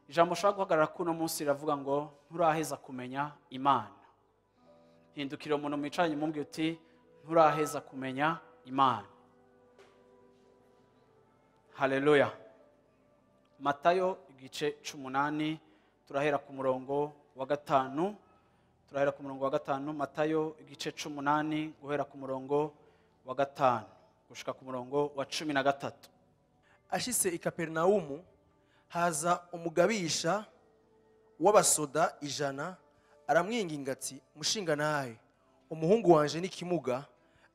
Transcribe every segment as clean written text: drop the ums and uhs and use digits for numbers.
Ijambo ushaka guhagarara kuno munsi riravuga ngo nturaheza kumenya Imana. Hindukira umuntu mwicaranye mumubwire uti nturaheza kumenya Imana. Haleluya. Matayo igice 8 turahera ku murongo wa 5. Turahera ku murongo wa 5. Matayo igice 8 guhera ku murongo wa 5 gushika ku murongo wa 13. Ashitse i Kapernaumu haza umugabisha w'abasoda 100 aramwinginga ati mushinga naye umuhungu wanje ni kimuga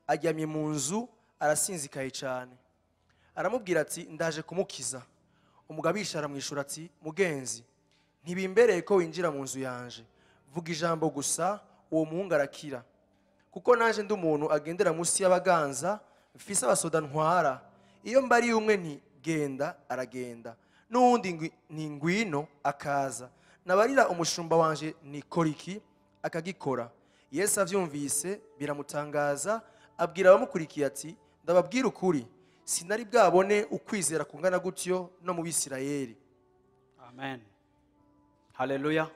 aryamye mu nzu arasinzikaye cyane. Aramubwira ati ndaje kumukiza. Umugabisha aramwishura ati mugenzi ntibimbereye ko winjira mu nzu yanje, vuga ijambo gusa uwo muhungu arakira, kuko naje ndi umuntu agendera munsi y'abaganza, mfise abasoda ntwara, iyo mbari umwe nti genda aragenda, n'uwundi ni ngwino akaza, nabarira umushumba wanje ni koriki akagikora. Yesu avyumvise biramutangaza, abwira abamukurikiye ati ndababwira ukuri sinari bwabone ukwizera kungana gutyo no mu Bisirayeli. Amen. Haleluya.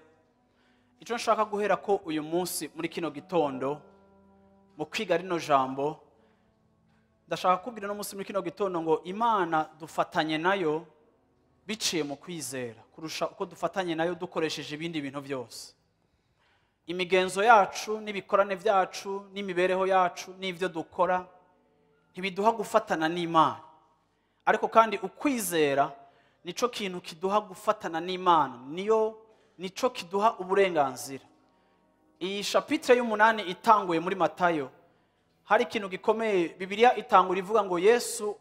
Ico nshaka guhera ko uyu munsi muri kino gitondo mu kwiga rino jambo, ndashaka kubwira no munsi muri kino gitondo ngo Imana dufatanye nayo biciye mu kwizera kurusha uko dufatanye nayo dukoresheje ibindi bintu byose. Imigenzo yacu n'ibikorane byacu n'imibereho yacu n'ivyo dukora ntibiduha gufatana n'Imana, ariko kandi ukwizera nico kintu kiduha gufatana n'Imana, niyo nico kiduha uburenganzira. Iyi chapitre y'umunani itanguye muri Matayo hari ikintu gikomeye. Bibiliya itangura ivuga ngo Yesu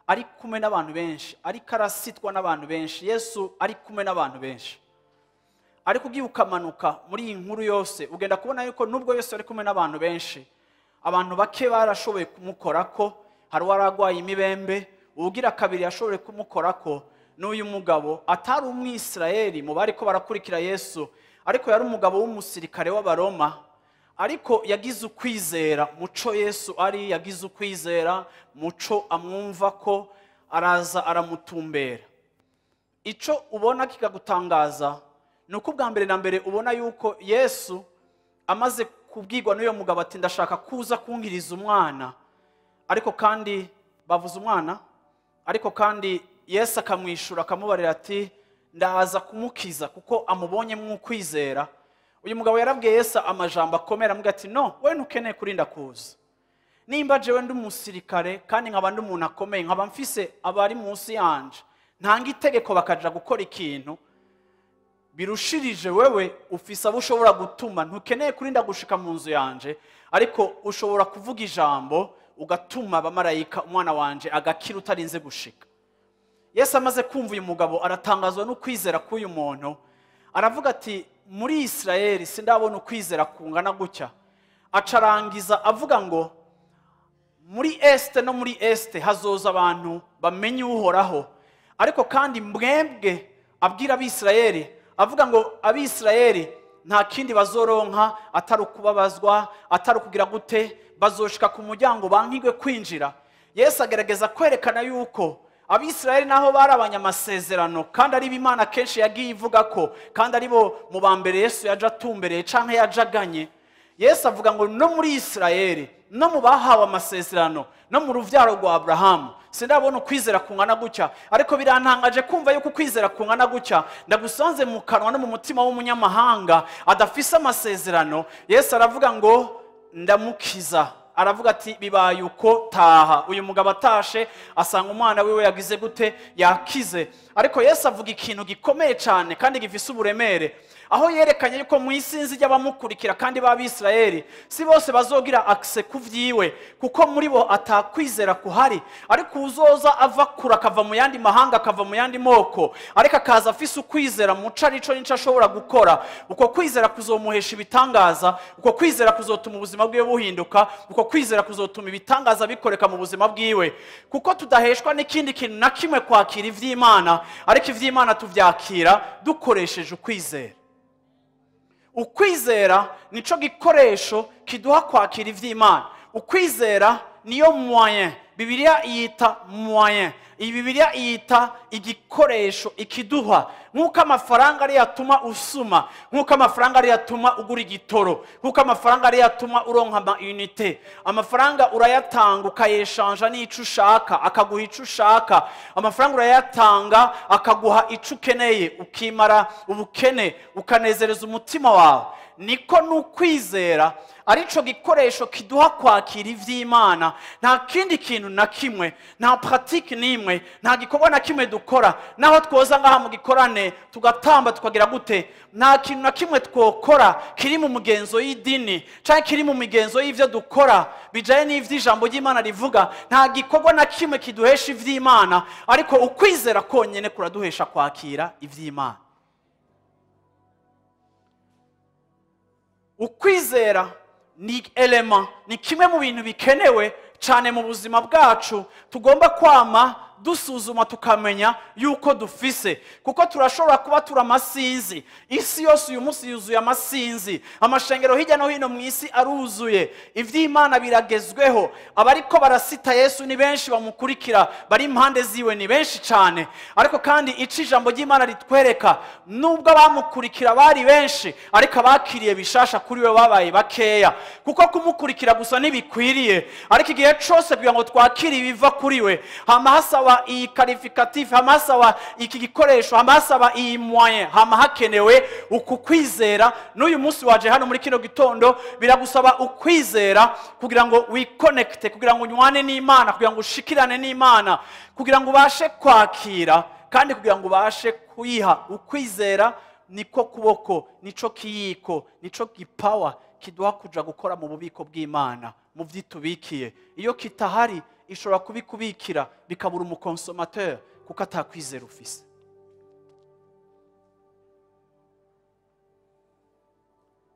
ari kumwe n'abantu benshi, ariko arasitwa n'abantu benshi. Yesu ari kumwe n'abantu benshi, ariko ugiye ukamanuka muri iyi nkuru yose ugenda kubona yuko nubwo Yesu ari kumwe n'abantu benshi, abantu bake barashoboye kumukorako. Hari uwaragwaye imibembe, ugira kabiri yashoboye kumukorako, n'uyu mugabo atari umwisirayeli mu bariko barakurikira Yesu, ariko yari umugabo w'umusirikare w'Abaroma, ariko yagize ukwizera muco Yesu ari, yagize ukwizera muco amwumva ko araza aramutumbera. Ico ubona kikagutangaza nuko ubwa mbere na mbere ubona yuko Yesu amaze kubwirwa n'uyo mugabo ati ndashaka kuza kunkiriza umwana, ariko kandi bavuze umwana, ariko kandi Yesu akamwishura akamubarira ati ndaza kumukiza kuko amubonye mu kwizera. Uyu mugabo yarabwiye Yesu amajambo akomera, amuga ati no, wewe ntukeneye kurinda kuza. Nimba jewe ndi umusirikare kandi nkaba ndi umuntu akomeye, nkaba mfise abari munsi yanje, ntanga itegeko bakaja gukora ikintu birushirije, wewe ufise abo ushobora gutuma, ntukeneye kurinda gushika mu nzu yanje, ariko ushobora kuvuga ijambo ugatuma abamarayika umwana wanje agakira utarinze gushika. Yesu amaze kumva uyu mugabo aratangazwa no kwizera k'uyu muntu, aravuga ati muri Isirayeli sindabona ukwizera kungana gutya. Acarangiza avuga ngo muri este no muri este hazoza abantu bamenye Uhoraho, ariko kandi mwebwe, abwira abisirayeli avuga ngo abisirayeli nta kindi bazoronka atari ukubabazwa, atari ukugira gute, bazoshika ku muryango bankigwe kwinjira. Yesu agerageza kwerekana yuko abisirayeli naho bari abanyamasezerano kandi ari Imana kenshi yagiye ivuga ko kandi ari bo mu bambere Yesu yaje atumbereye canke yajaganye. Yesu avuga ngo no muri Isirayeli no mu bahawe amasezerano no mu ruvyaro rwa Abrahamu sindabona ukwizera kungana gutya, ariko birantangaje kumva yuko ukwizera kungana gutya ndagusanze mu kanwa no mu mutima w'umunyamahanga adafise amasezerano. Yesu aravuga ngo ndamukiza, aravuga ati bibaye uko, taha. Uyu mugabo atashe asanga umwana wiwe yagize gute, yakize. Ariko Yesu avuga ikintu gikomeye cyane kandi gifise uburemere, Aho yerekanye yuko mu isinzi ry'abamukurikira kandi b'Abisirayeli si bose bazogira accès ku vyiwe, kuko muri bo atakwizera kuhari. Ariko uzoza ava kure, akava mu yandi mahanga, akava mu yandi moko, ariko akaza afise ukwizera muco arico nico ashobora gukora, uko kwizera kuzomuhesha ibitangaza, uko kwizera kuzotuma ubuzima bwiwe buhinduka, uko kwizera kuzotuma ibitangaza bikoreka mu buzima bwiwe. Kuko tudaheshwa n'ikindi kintu na kimwe kwakira ivy'Imana, ariko ivy'Imana tuvyakira dukoresheje ukwizera. Ukwizera nico gikoresho kiduha kwakira ivy'Imana. Ukwizera niyo moyen, Bibiliya iyita moyen, iyi Bibiliya iyita igikoresho ikiduha. Nk'uko amafaranga ari yatuma usuma, nk'uko amafaranga ari yatuma ugura igitoro, nk'uko amafaranga ari yatuma uronka ama unité. Amafaranga urayatanga ukayeshanja n'ico ushaka, akaguha ico ushaka. Amafaranga urayatanga akaguha ico ukeneye, ukimara ubukene, ukanezereza umutima wawe. Niko n'ukwizera arico gikoresho kiduha kwakira ivy'Imana. Nta kindi kintu na kimwe, nta pratique n'imwe, nta gikorwa na kimwe dukora. Naho twoza ngaha mu gikorane tugatamba tukagira gute, nta kintu na kimwe twokora kiri mu mugenzo y'idini canke kiri mu migenzo y'ivyo dukora bijanye n'ivy'ijambo ry'Imana rivuga. Nta gikorwa na kimwe kiduhesha ivy'Imana, ariko ukwizera konyene kuraduhesha kwakira ivy'Imana. Ukwizera ni element, ni kimwe mu bintu bikenewe cyane mu buzima bwacu, tugomba kwama dusuzuma tukamenya yuko dufise. Kuko turashobora kuba turi amasinzi. Isi yose uyu munsi yuzuye amasinzi, amashengero hirya no hino mu isi aruzuye, ivy'Imana biragezweho, abariko barasita Yesu ni benshi, bamukurikira bari impande ziwe ni benshi cyane. Ariko kandi ico ijambo ry'Imana ritwereka, nubwo abamukurikira bari benshi, ariko abakiriye bishasha kuri we babaye bakeya. Kuko kumukurikira gusa ntibikwiriye, ariko igihe cose kugira ngo twakire ibiva kuri we, hama hasaba iyi qualificatif, hama hasaba iki gikoresho, hama hasaba iyi moyen, hama hakenewe uku kwizera. N'uyu munsi waje hano muri kino gitondo biragusaba ukwizera kugira ngo wiconnecte, kugira ngo unywane n'Imana, kugira ngo ushikirane n'Imana, kugira ngo ubashe kwakira, kandi kugira ngo ubashe kuyiha. Ukwizera niko kuboko, nico kiyiko, nico gipawa kiduha kuja gukora mu bubiko bw'Imana, mu vyitubikiye. Iyo kitahari ishobora kubikubikira bikabura umukonsomateur kuko atakwizera ufise.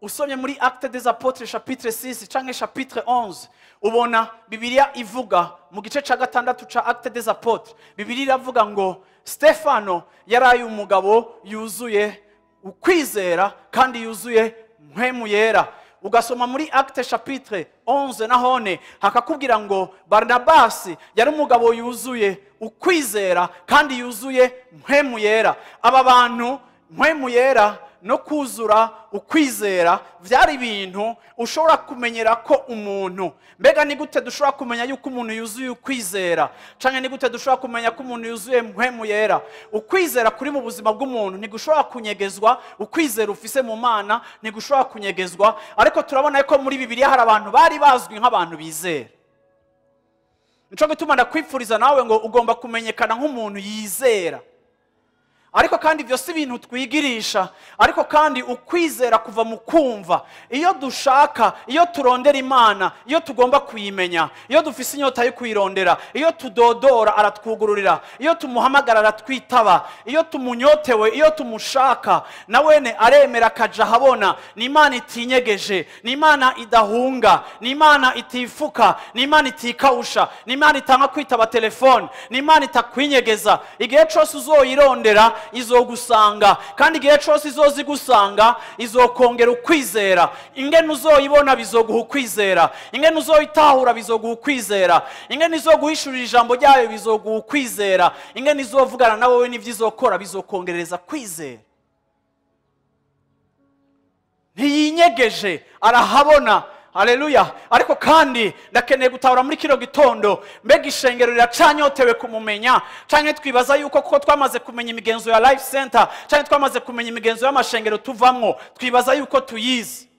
Usomye muri Actes des Apôtres chapitre 6 canke chapitre 11, ubona Bibiliya ivuga mu gice ca 6 ca Actes des Apôtres, Bibiliya iravuga ngo Stefano yaraye umugabo yuzuye ukwizera kandi yuzuye mpwemu yera. Ugasoma muri Actes chapitre 11 nahone hakakubwira ngo Barnabasi yari umugabo yuzuye ukwizera kandi yuzuye mpwemu yera. Aba bantu mpwemu yera no kuzura ukwizera vyari ibintu ushobora kumenyera ko umuntu. Mbega ni gute dushobora kumenya yuko umuntu yuzuye ukwizera, canke ni gute dushobora kumenya ko umuntu yuzuye mpwemu yera? Ukwizera kuri mu buzima bw'umuntu ntigushobora kunyegezwa, ukwizera ufise mu Mana ntigushobora kunyegezwa. Ariko turabona ko muri Bibiliya hari abantu bari bazwi nk'abantu bizera. Nico gituma ndakwipfuriza nawe ngo ugomba kumenyekana nk'umuntu yizera. Ariko kandi ivyo si ibintu twigirisha, ariko kandi ukwizera kuva mu kumva. Iyo dushaka, iyo turondera Imana, iyo tugomba kuyimenya, iyo dufise inyota yo kuyirondera, iyo tudodora aratwugururira, iyo tumuhamagara aratwitaba, iyo tumunyotewe, iyo tumushaka, na wene aremera akaja ahabona. Ni Imana itinyegeje, ni Imana idahunga, ni Imana itifuka, ni Imana itikawusha, ni Imana itanga kwitaba telefone, ni Imana itakwinyegeza. Igihe cose uzoyirondera izogusanga, kandi igihe cose izozigusanga izokongera ukwizera. Ingene uzoyibona bizoguha ukwizera, ingene uzoyitahura bizoguha ukwizera, ingene izoguhishurira ijambo ryayo bizoguha ukwizera, ingene izovugana na wowe n'ivyo izokora bizokongerereza kwizera. Ntiyinyegeje, arahabona. Haleluya. Ariko kandi ndakeneye gutahura muri kino gitondo, mbega ishengero riracanyotewe kumumenya, canke twibaza yuko kuko twamaze kumenya imigenzo ya Life Center, canke twamaze kumenya imigenzo y'amashengero tuvamwo, twibaza yuko tuyizi.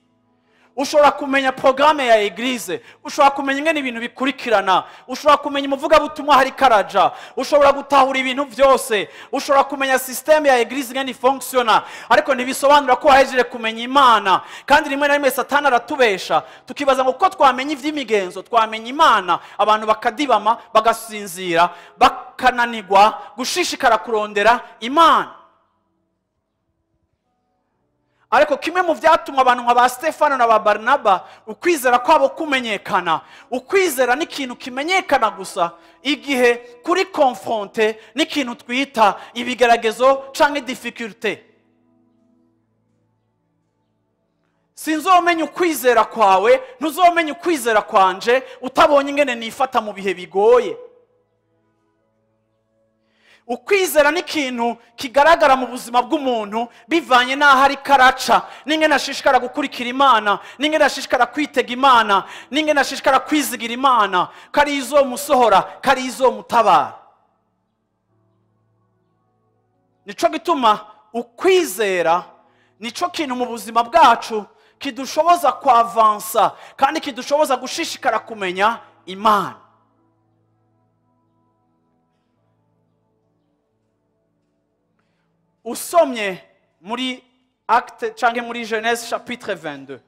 Ushobora kumenya programme ya église, ushobora kumenya ingene ibintu bikurikirana, ushobora kumenya umuvugabutumwa hari karaja, ushobora gutahura ibintu byose, ushobora kumenya système ya église ingene ifonctiona, ariko ntibisobanura ko wahejeje kumenya Imana. Kandi rimwe na rimwe Satani aratubesha tukibaza ngo ko twamenya ivy'imigenzo twamenya Imana, abantu bakadibama bagasinzira bakananigwa gushishikara kurondera Imana. Ariko kimwe mu vyatuma abantu nka ba Stefano na ba Barnaba ukwizera kwabo kumenyekana, ukwizera ni ikintu kimenyekana gusa igihe kuri confronté n'ikintu twita ibigeragezo canke difficulté. Sinzomenya ukwizera kwawe, ntuzomenya ukwizera kwanje utabonye ingene nifata mu bihe bigoye. Ukwizera ni ikintu kigaragara mu buzima bw'umuntu bivanye n'aho ari karaca, n'ingene ashishikara gukurikira Imana, n'ingene ashishikara kwitega Imana, n'ingene ashishikara kwizigira Imana, ko ari izomusohora, ko ari izomutabara. Nico gituma ukwizera nico kintu mu buzima bwacu kidushoboza kwavansa kandi kidushoboza gushishikara kumenya Imana. Usomye muri Acte canke muri Genèse chapitre 22.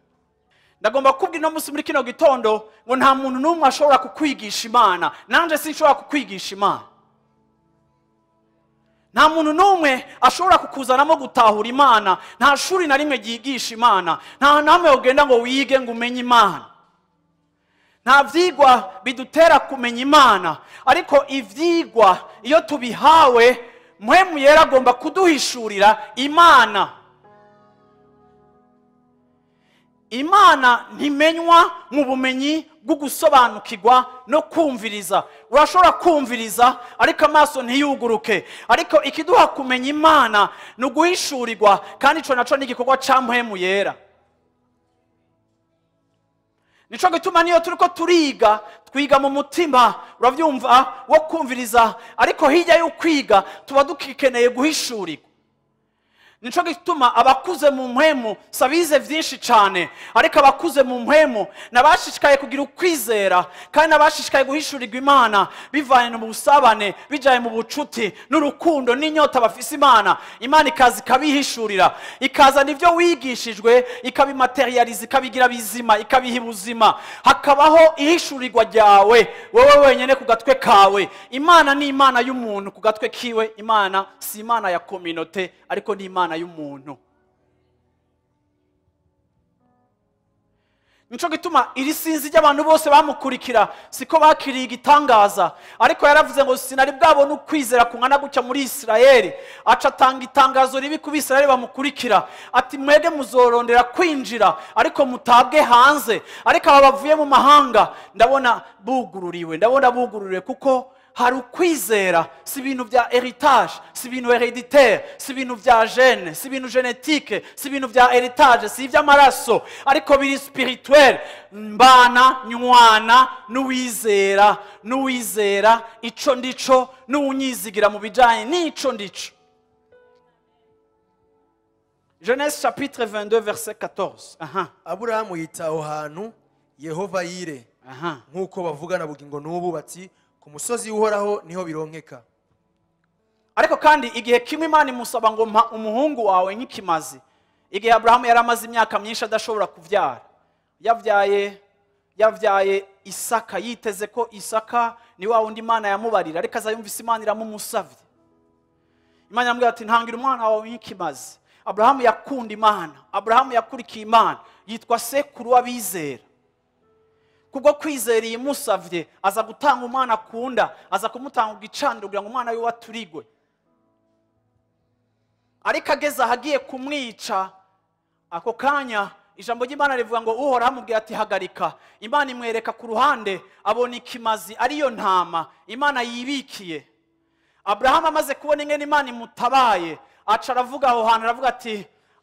Ndagomba kubwira no musi muri kino gitondo ngo nta muntu n'umwe ashobora kukwigisha Imana, nanje sinshobora kukwigisha Imana. Nta muntu n'umwe ashobora kukuzanamo gutahura Imana, nta shuri na rimwe ryigisha Imana, nta namwe ugenda ngo wige ngo umenye Imana. Nta vyigwa bidutera kumenya Imana, ariko ivyigwa iyo tubihawe Mpwemu Yera agomba kuduhishurira Imana. Imana ntimenywa mu bumenyi bwo gusobanukirwa no kumviriza. Urashobora kumviriza ariko amaso ntiyuguruke. Ariko ikiduha kumenya Imana ni uguhishurirwa, kandi ico naco ni igikorwa ca Mpwemu Yera. Nico gituma niyo turiko turiga, twiga mu mutima, uravyumva, wo kumviriza, ariko hirya yo kwiga tuba dukikeneye guhishurirwa. Nico gituma abakuze mu mpwemu sabize vyinshi cane, ariko abakuze mu mpwemu nabashishikaye kugira ukwizera kandi nabashishikaye guhishurirwa Imana bivanye mu busabane, bijaye mu bucuti n'urukundo n'inyota bafise Imana. Imana ikaza ikabihishurira, ikazana ivyo wigishijwe, ikabimaterializa, ikabigira bizima, ikabiha ubuzima, hakabaho ihishurirwa ryawe wewe wenyene ku gatwe kawe. Imana ni Imana y'umuntu ku gatwe kiwe. Imana si Imana ya communauté, ariko ni Imana y'umuntu. Nico gituma iri sinzi ry'abantu bose bamukurikira siko bakiriye igitangaza, ariko yaravuze ngo sinari bwabone ukwizera kungana gutya muri Isirayeli. Aca atanga itangazo ribi ku Bisirayeli bamukurikira, ati mwege muzorondera kwinjira ariko mutabwe hanze, ariko aba bavuye mu mahanga ndabona bugururiwe, ndabona bugururiwe, kuko hari ukwizera. Si ibintu vya héritage, si ibintu héréditaire, si ibintu vya gène, si ibintu génétique, si ibintu vya héritage, si ivy'amaraso, ariko biri spirituel. Mbana nywana n'uwizera, n'uwizera ico ndico, n'uwunyizigira mu bijanye n'ico ndico. Genèse chapitre 22 verset 14. Aha. Aburahamu yita aho hantu Yehova Yire. Aha. Nk'uko bavugana bugingo n'ubu bati ku musozi uhoraho niho bironkeka. Ariko kandi igihe kimwe Imana imusaba ngo mpa umuhungu wawe nk'ikimazi, igihe Abrahamu yari amaze imyaka myinshi adashobora kuvyara, yavyaye Isaka, yiteze ko Isaka ni wa wundi Imana yamubarira, ariko aza yumvise Imana iramumusavye. Imana yamubwira ati ntangira umwana wawe nk'ikimazi. Abrahamu yakunda Imana, Abrahamu yakurikiye Imana, yitwa sekuru w'abizera. Kubwo kwizera imusavye aza gutanga umwana akunda, aza kumutanga igicaniro kugira ngo umwana wiwe aturigwe. Ariko ageze ahagiye kumwica, ako kanya ijambo ry'Imana rivuga ngo Uhoraho amubwira ati hagarika. Imana imwereka ku ruhande, abona ikimazi ariyo ntama Imana yibikiye. Abrahamu amaze kubona ingene Imana imutabaye, aca aravuga aho hantu,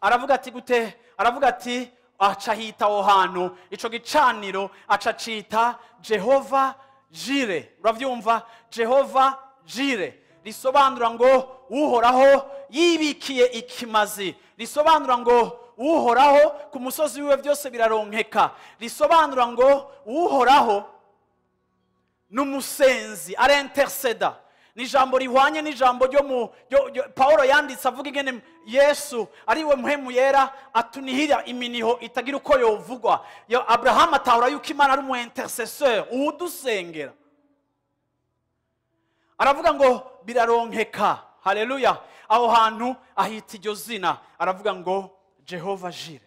aravuga ati gute? Aravuga ati aca hita aho hantu ico gicaniro aca cita Jehova Jire. Uravyumva? Jehova Jire risobanura ngo Uhoraho yibikiye ikimazi, risobanura ngo Uhoraho ku musozi wiwe byose biraronkeka, risobanura ngo Uhoraho n'umusenzi, arinterceda. Ni ijambo rihwanye n'ijambo ryo Paulo yanditse avuga ingene Yesu ari we muhemu yera atunihira iminiho itagira uko yovugwa. Abraham atahura yuko Imana ari umu intercesseur, uwudusengera. Aravuga ngo biraronkeka. Haleluya. Aho hantu ahita iryo zina, aravuga ngo Jehova Jire.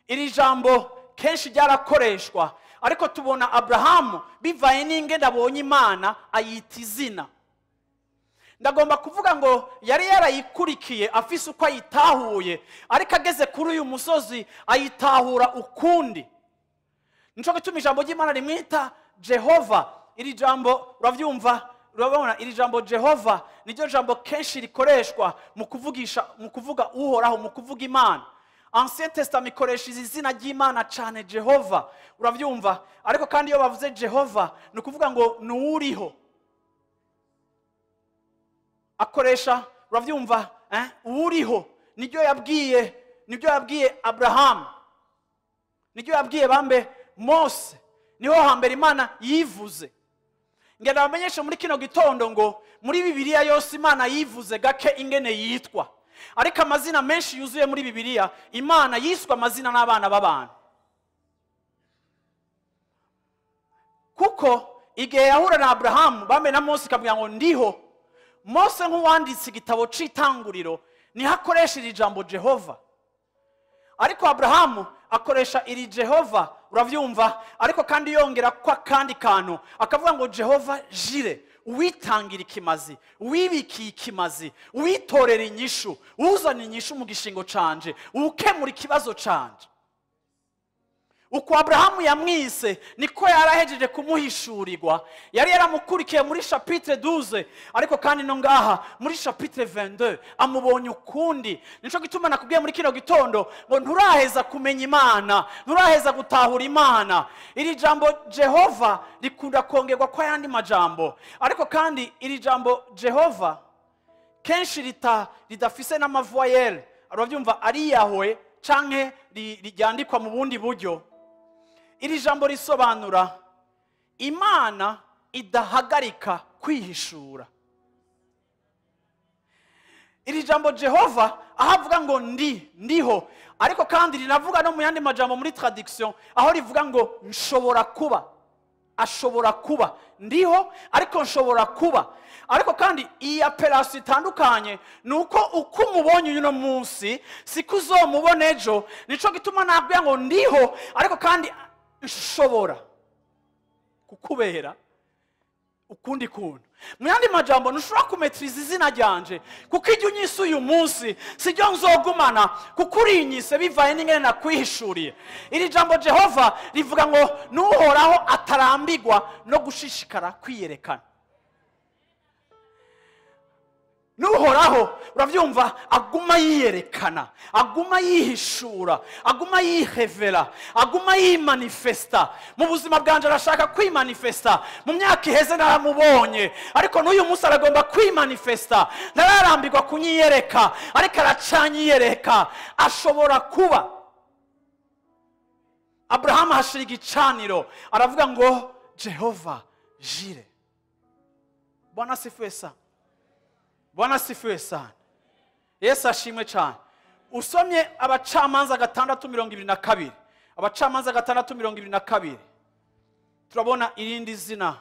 Iri jambo kenshi ryarakoreshwa, ariko tubona Abrahamu bivaye n'ingene abonye Imana ayita izina. Ndagomba kuvuga ngo yari yarayikurikiye afise uko ayitahuye, ariko ageze kuri uyu musozi ayitahura ukundi. Nico gituma ijambo ry'Imana rimwita Jehova. Iri jambo uravyumva, urabona iri jambo Jehova niryo jambo kenshi rikoreshwa mu kuvugisha, mu kuvuga Uhoraho, mu kuvuga Imana. Ancien Testament ikoresha izina ry'Imana cyane Jehova, uravyumva. Ariko kandi iyo bavuze Jehova ni ukuvuga ngo nuuriho. Akoresha, uravyumva, uriho. Niryo yabwiye Abraham, niryo yabwiye bambe Mose. Niho hambere Imana yivuze. Ngenda bamenyesha muri kino gitondo ngo muri Bibiliya yose Imana yivuze gake ingene yitwa. Ariko amazina menshi yuzuye muri Bibiliya, Imana yiswe amazina n'abana b'abantu. Kuko igihe yahura na Abraham bambe na Mose ikamubwira ngo ndiho, Mose nk'uwanditse igitabo c'itanguriro niho akoresha iri jambo Jehova. Ariko Abrahamu akoresha iri Jehova, uravyumva, ariko kandi yongera kwa kandi kantu akavuga ngo Jehova Jire, uwitangira ikimazi, uwibikiye ikimazi, uwitorera inyishu, uzana inyishu mu gishingo canje, ukemura ikibazo canje. Uko Abrahamu yamwise niko yarahejeje kumuhishurirwa. Yari yaramukurikiye muri chapitre 12, ariko kandi no ngaha muri chapitre 22 amubonye ukundi. Nico gituma nakubwiye muri kino gitondo ngo nturaheza kumenya Imana, nturaheza gutahura Imana. Iri jambo Jehova rikunda kongerwa kwa yandi majambo, ariko kandi iri jambo Jehova kenshi ridafise n'amavoyelle, uravyumva, ari Yahwe canke ryandikwa mu bundi buryo. Iri jambo risobanura Imana idahagarika kwihishura. Iri jambo Jehova ahavuga ngo ndi, ndiho, ariko kandi rinavuga no mu yandi majambo muri traduction aho rivuga ngo nshobora kuba, ashobora kuba, ndiho ariko nshobora kuba. Ariko kandi iyi appellation itandukanye nuko uko umubonye uno munsi siko uzomubona ejo. Nico gituma nabwiye ngo ndiho ariko kandi nshobora kukubera ukundi kuntu. Mu yandi majambo ntushobora kumetriza izina ryanje, kuko ijya unyise uyu munsi sijyo nzogumana, kuko urinyise bivaye n'ingene nakwihishuriye. Iri jambo Jehova rivuga ngo n'Uhoraho atarambigwa no gushishikara kwiyerekana. N'Uhoraho, uravyumva, aguma yiyerekana, aguma yihishura, aguma yihevera, aguma yimanifesta. Mu buzima bwanje arashaka kwimanifesta. Mu myaka iheze naramubonye, ariko n'uyu munsi aragomba kwimanifesta. Ntararambirwa kunyiyereka, ariko aracanyiyereka. Ashobora kuba. Abraham ahashira igicaniro, aravuga ngo Jehova Jire. Bwana asifiwe sana. Bwana asifiwe sana. Yesu ashimwe cyane. Usomye Abacamanza 6:22. Abacamanza 6:22. Turabona irindi zina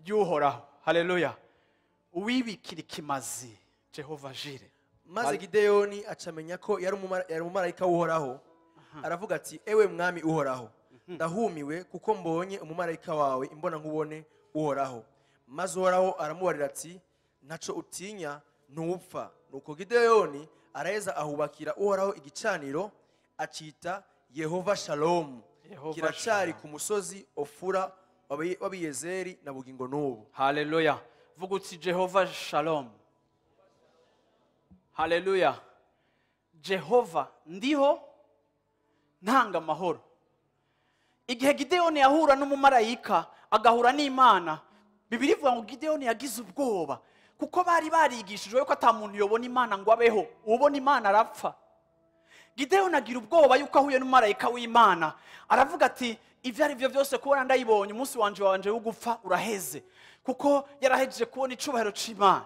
ry'Uhoraho. Haleluya. Uwibikira ikimazi, Jehova Jire. Maze Gideyoni acamenya ko yari umumarayika w'Uhoraho. Aravuga ati ewe mwami Uhoraho, ndahumiwe kuko mbonye umumarayika wawe imbona nkubone Uhoraho. Maze Uhoraho aramubarira ati ntaco utinya, ntupfa. Nuko Gideyoni araheza ahubakira Uhoraho igicaniro, acita Yehova Shalom. Kiracari ku musozi Ofura w'Abiyezeri na bugingo n'ubu. Haleluya. Vuga uti Jehova Shalom. Haleluya. Jehova ndiho ntanga amahoro. Igihe Gideyoni yahura n'umumarayika agahura n'Imana, Bibiliya ivuga ngo Gideyoni yagize ubwoba, kuko bari barigishijwe yuko ata muntu yobona Imana ngo abeho, ubona Imana arapfa. Gideyoni agira ubwoba yuko ahuye n'umumarayika w'Imana, aravuga ati ibyo ari byo byose kubona ndayibonye, umunsi wanje wo gupfa uraheze, kuko yarahejeje kubona icubahiro c'Imana.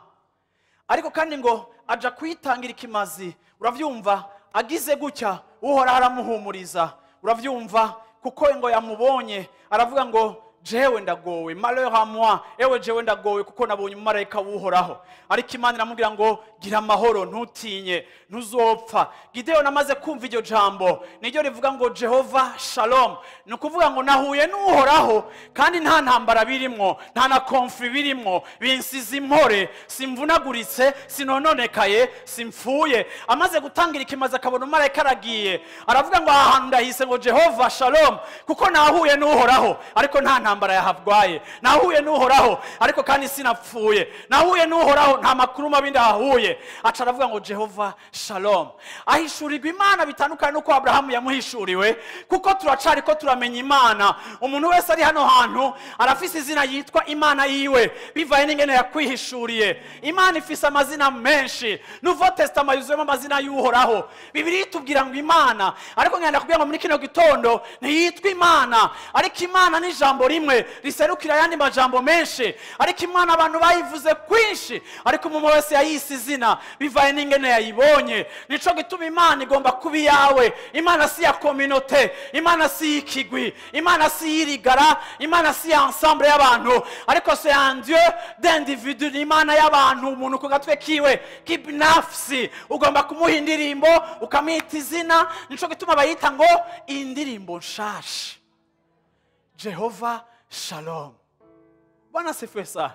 Ariko kandi ngo aja kuyitangira ikimazi, uravyumva, agize gutya Uhoraho aramuhumuriza, uravyumva, kuko ngo yamubonye aravuga ngo jewe ndagowe, malheur à moi, ewe jewe ndagowe kuko nabonye umumarayika w'Uhoraho. Ariko Imana iramubwira ngo gira amahoro, ntutinye, ntuzopfa. Gideyoni amaze kumva iryo jambo niryo rivuga ngo Jehova Shalom, ni ukuvuga ngo nahuye n'Uhoraho kandi nta ntambara birimwo, nta na conflit birimwo, binsize impore, simvunaguritse, sinononekaye, simpfuye. Amaze gutangira ikimazi akabona umumarayika aragiye, aravuga ngo aha hantu ndahise ngo Jehova Shalom kuko nahuye n'Uhoraho, ariko nta ntambara yahavwaye, nahuye n'Uhoraho ariko kandi sinapfuye, nahuye n'Uhoraho nta makuru mabi ndahahuye. Aca aravuga ngo Jehova Shalom. Ahishurirwa Imana bitandukanye n'uko Abrahamu yamuhishuriwe, kuko turacari ko turamenya Imana. Umuntu wese ari hano hantu arafise izina yitwa Imana yiwe bivaye n'ingene yakwihishuriye. Imana ifise amazina menshi, Nouveau Testament yuzuyemo amazina y'Uhoraho. Bibiliya itubwira ngo Imana, ariko ngenda kubwira ngo muri kino gitondo ntiyitwa Imana, ariko Imana ni ijambo rimwe riserukira ayandi majambo menshi. Ariko Imana abantu bayivuze kwinshi, ariko umuntu wese yayise izina bivaye n'ingene yayibonye. Nico gituma Imana igomba kuba iyawe. Imana si ya communauté, Imana si y'ikigwi, Imana si y'irigara, Imana si ya ensemble y'abantu, ariko c'est un Dieu d'individu, ni Imana y'abantu, umuntu ku gatwe kiwe kibnafsi. Ugomba kumuha indirimbo ukamwita izina. Nico gituma bayita ngo indirimbo nshasha, Jehova Shalom. Bwana asifiwe sana.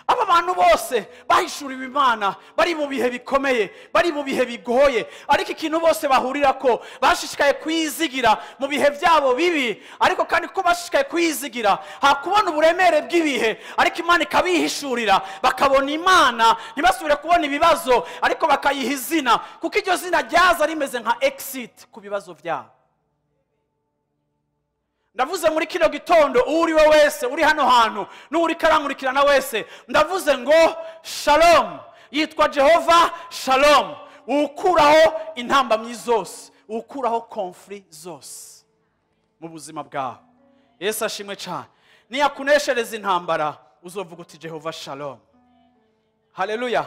Aba bantu bose bahishuriwe Imana bari mu bihe bikomeye, bari mu bihe bigoye, ariko ikintu bose bahurira ko bashishikaye kwizigira mu bihe byabo bibi, ariko kandi ko bashishikaye kwizigira hakubona uburemere bw'ibihe, ariko Imana ikabihishurira bakabona Imana, ntibasubire kubona ibibazo, ariko bakayiha izina, kuko iryo zina ryaza rimeze nka exit ku bibazo byabo. Ndavuze muri kino gitondo, uri we wese uri hano hantu n'uri karankurikirana wese, ndavuze ngo Shalom yitwa Jehova Shalom, ukuraho intambamyi zose, ukuraho conflit zose mu buzima bwawe. Yesu ashimwe cyane. Niyakuneshereza intambara uzovuga uti Jehova Shalom. Haleluya.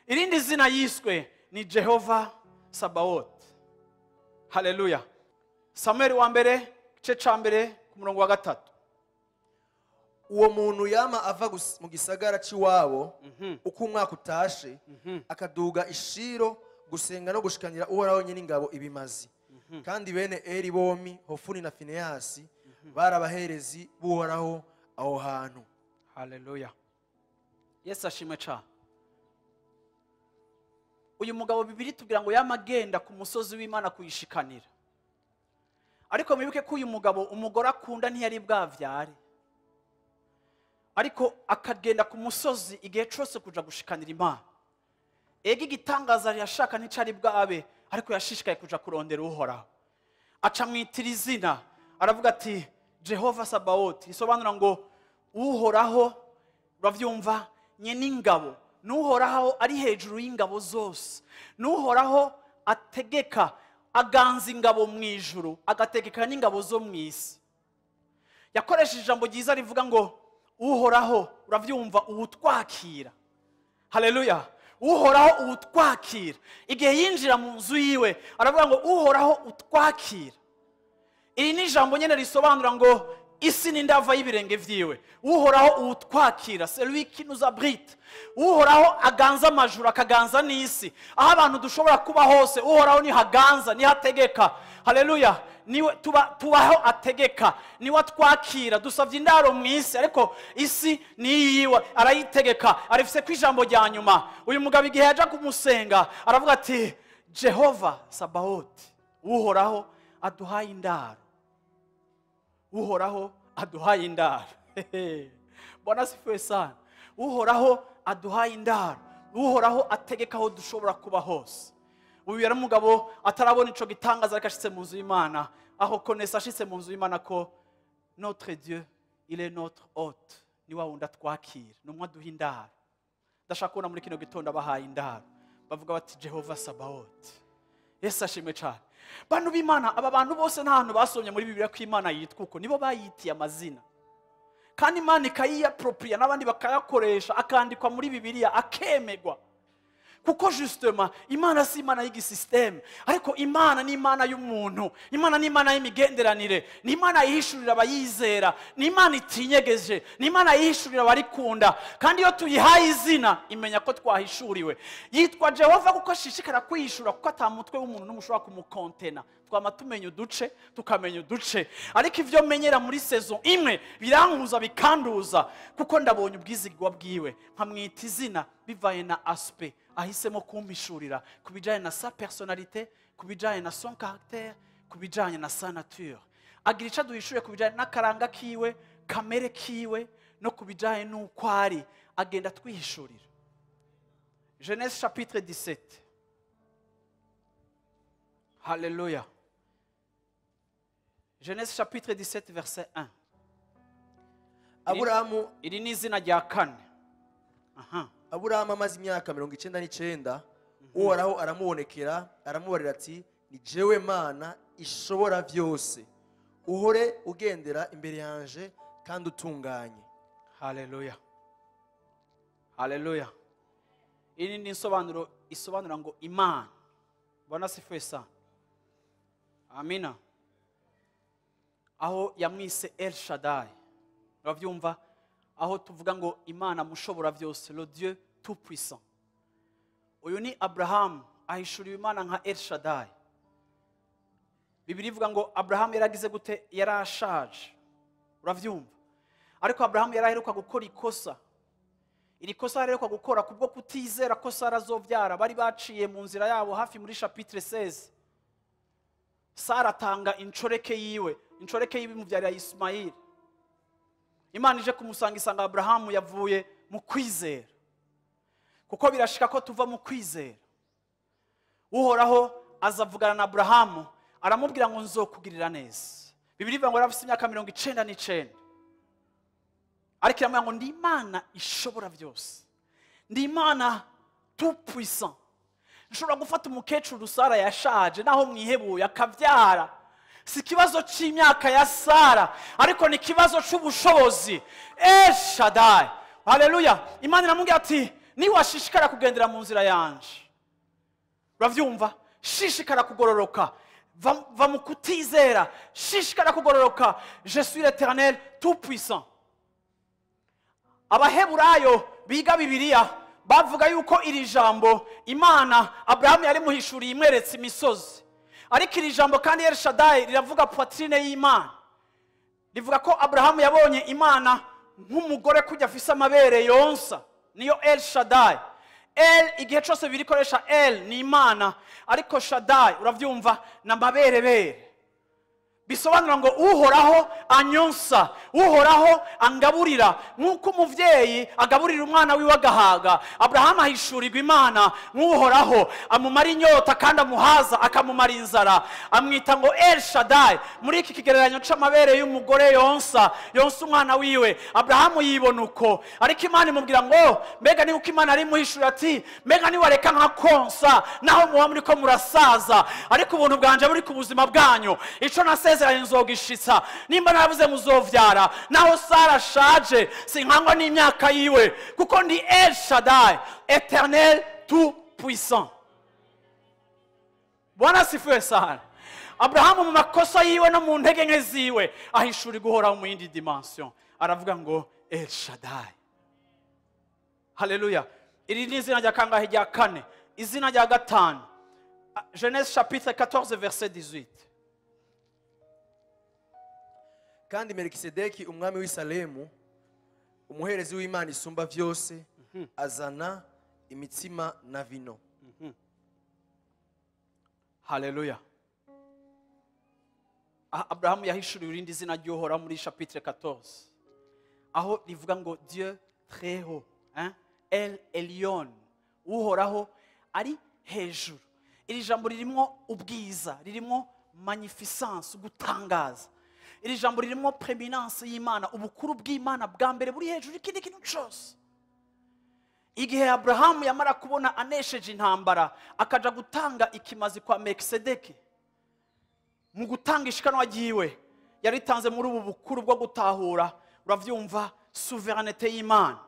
Irindi zina yiswe ni Jehova Sabaoth. Haleluya. Samuel wa mbere igice ca mbere ku murongo wa 3. Uwo muntu yama ava mu gisagara c'iwabo uko umwaka utashe, akaduga ishiro gusenga no gushikanira Uhoraho nyine ingabo ibimazi. Kandi bene Eli bombi, Hofuni na Finehasi, bari abaherezi b'Uhoraho aho hantu. Haleluya. Yesu ashimwe cyane. Uyu mugabo Bibiliya itubwira ngo yama agenda ku musozi w'Imana kuyishikanira. Ariko mwibuke ko uyu mugabo umugore akunda ntiyari bwavyare, ariko akagenda ku musozi igihe cose kuja gushikanira Imana. Ega igitangaza yashaka nticari bwabe, ariko yashishikaye kuja kurondera Uhoraho. Aca mwitira izina, aravuga ati Jehova Sabaoth, risobanura ngo Uhoraho, uravyumva, nye n'ingabo, n'Uhoraho ari hejuru y'ingabo zose, n'Uhoraho ategeka, aganza ingabo mu ijuru, agategeka n'ingabo zo mu isi. Yakoresheje ijambo ryiza rivuga ngo Uhoraho, uravyumva, uwutwakira. Haleluya. Uhoraho uwutwakira. Igihe yinjira mu nzu yiwe aravuga ngo Uhoraho utwakira. Iri ni ijambo nyene risobanura ngo isi ni ndava y'ibirenge vyiwe. Uhoraho uwutwakira, c'est lui qui nous abrite. Uhoraho aganza amajuru akaganza n'isi. Aho abantu dushobora kuba hose, Uhoraho ni haganza, ni hategeka. Haleluya. Niwe tubaho ategeka, niwe atwakira. Dusavye indaro mu isi, ariko isi ni yiwe, arayitegeka, arifise ku ijambo rya nyuma. Uyu mugabo igihe yaja kumusenga aravuga ati Jehova Sabaoth, Uhoraho aduhaye indaro. Uhoraho aduhaye indaro. Bwana asifiwe sana. Uhoraho aduhaye indaro. Uhoraho ategeka aho dushobora kuba hose. Uyu yari umugabo atarabona ico gitangaza, ariko ashitse mu nzu y'Imana, aho konesa ashitse mu nzu y'Imana ko notre Dieu, il est notre hôte, ni wa wundi atwakira, ni umwe aduha indaro. Ndashaka kubona muri kino gitondo abahaye indaro bavuga bati Jehova Sabaoth. Yesu ashimwe cyane. Bantu b'Imana, aba bantu bose nta hantu basomye muri Bibiliya ko Imana yitwa uko, nibo bayitiye amazina. Kandi Imana ikayiyapropriya n'abandi bakayakoresha, akandikwa muri Bibiliya akemegwa. Kuko justement Imana si Imana y'igisystème, ariko Imana ni Imana y'umuntu, Imana ni Imana y'imigenderanire, ni Imana yihishurira abayizera, ni Imana itinyegeje, ni Imana yihishurira abarikunda. Kandi iyo tuyihaye izina imenya ko twahishuriwe. Yitwa Jehova kuko ashishikara kwihishura, kuko ata mutwe w'umuntu n'umwe ushobora kumukontena. Twama tumenya uduce, tukamenya uduce, ariko ivyo menyera muri saison imwe birankuza bikanduza, kuko ndabonye ubwizigwa bwiwe, nkamwita izina bivaye na aspect ahisemo kumpishurira ku bijanye na sa personnalité, ku bijanye na son caractère, ku bijanye na sa nature. Agira ico aduhishuye ku bijanye n'akaranga kiwe, kamere kiwe, no ku bijanye n'uko ari, agenda atwihishurira. Genèse chapitre 17. Hallelujah. Genèse chapitre 17 verset 1. Aburahamu. Iri ni izina rya kane. Aha. Aburahamu amaze imyaka 99, Uhoraho aramubonekera, aramubarira ati: "Ni jewe Mana ishobora byose, uhore ugendera imbere yanje kandi utunganye." Haleluya. Haleluya. Iri ni insobanuro isobanura ngo Imana. Bwana asifiwe sana. Amina. Aho yamwise El Shaddai. Uravyumva? Aho tuvuga ngo Imana mushobora byose, le Dieu tout puissant. Uyu ni Abraham ahishuriwe Imana nka El Shaddai. Bibiliya ivuga ngo Abraham yaragize gute? Yarashaje. Uravyumva? Ariko Abraham yaraheruka gukora ikosa. Iri kosa yaraheruka gukora kubwo kutizera ko Sara azovyara. Bari baciye mu nzira yabo hafi muri chapitre 16. Sara atanga incoreke yiwe, incoreke yiwe imuvyarira Ismail. Imana ije kumusanga isanga Abrahamu yavuye mu kwizera. Kuko birashika ko tuva mu kwizera. Uhoraho azavugana na Abrahamu, aramubwira ngo nzokugirira neza. Bibiliya ivuga ngo yari afise imyaka 99. Ariko iramubwira ngo ndi Imana ishobora byose. Ndi Imana tout puissant. Nshobora gufata umukecuru Sara yashaje naho mwihebuye akabyara. Si ikibazo c'imyaka ya Sara, ariko ni ikibazo c'ubushobozi. El Shaddai. Haleluya. Imana iramubwira ati niwashishikara kugendera mu nzira yanje. Uravyumva? Shishikara kugororoka. Va mu kutizera. Shishikara kugororoka. Je suis l'Éternel tout puissant. Abaheburayo biga Bibiliya bavuga yuko iri jambo Imana Abrahamu yari muhishuriye imweretse imisozi. Ariko iri jambo kandi El Shaddai riravuga poitrine y'Imana. Rivuga ko Abrahamu yabonye Imana nk'umugore kujya afise amabere yonsa. Niyo El Shaddai. El igihe cyose birikoresha El ni Imana, ariko Shaddai uravyumva na maberebere. Bisobanura ngo Uhoraho anyonsa, Uhoraho angaburira, nk'uko umuvyeyi agaburira umwana wiwe agahaga. Abrahamu ahishurirwa Imana nk'Uhoraho amumara inyota kandi amuhaza akamumara inzara, amwita ngo El Shaddai. Muri iki kigereranyo c'amabere y'umugore yonsa, yonsa umwana wiwe, Abrahamu yibona uko. Ariko Imana imubwira ngo mbega ni uko Imana ari muhishura ati mbega ni wareka nka konsa naho muba muri ko murasaza, ariko ubuntu bwanje buri ku buzima bwanyu, ico nasezeranye nzogishitsa. Nimba naravuze muzovyara naho Sara ashaje, sinkangwa n'imyaka yiwe, kuko ndi El Shaddai, Éternel tout puissant. Bwana asifiwe sana. Abrahamu mu makosa yiwe no mu ntege nke ziwe ahishura guhoraho mu yindi dimension, aravuga ngo El Shaddai. Haleluya. Iri ni izina rya kangahe? Rya kane. Izina rya gatanu, Genèse chapitre 14 verset 18. Kandi Melikisedeki umwami w'i Salemu, umuherezi w'Imana isumba vyose, azana imitsima na vino. Haleluya. Abrahamu yahishuriwe irindi zina ry'Uhoraho muri chapitre 14, aho rivuga ngo Dieu très haut, hein? El Elyon, Uhoraho ari hejuru. Iri jambo ririmo ubwiza, ririmo magnificence, gutangaza. Iri jambo ririmo preeminence y'Imana, ubukuru bw'Imana bwa mbere buri hejuru y'ikindi kintu cyose. Igihe Abrahamu yamara kubona anesheje intambara, akaja gutanga ikimazi kwa Melkisedeki, mu gutanga ishikanwa ryiwe yaritanze muri ubu bukuru bwo gutahura, uravyumva, souveraineté y'Imana,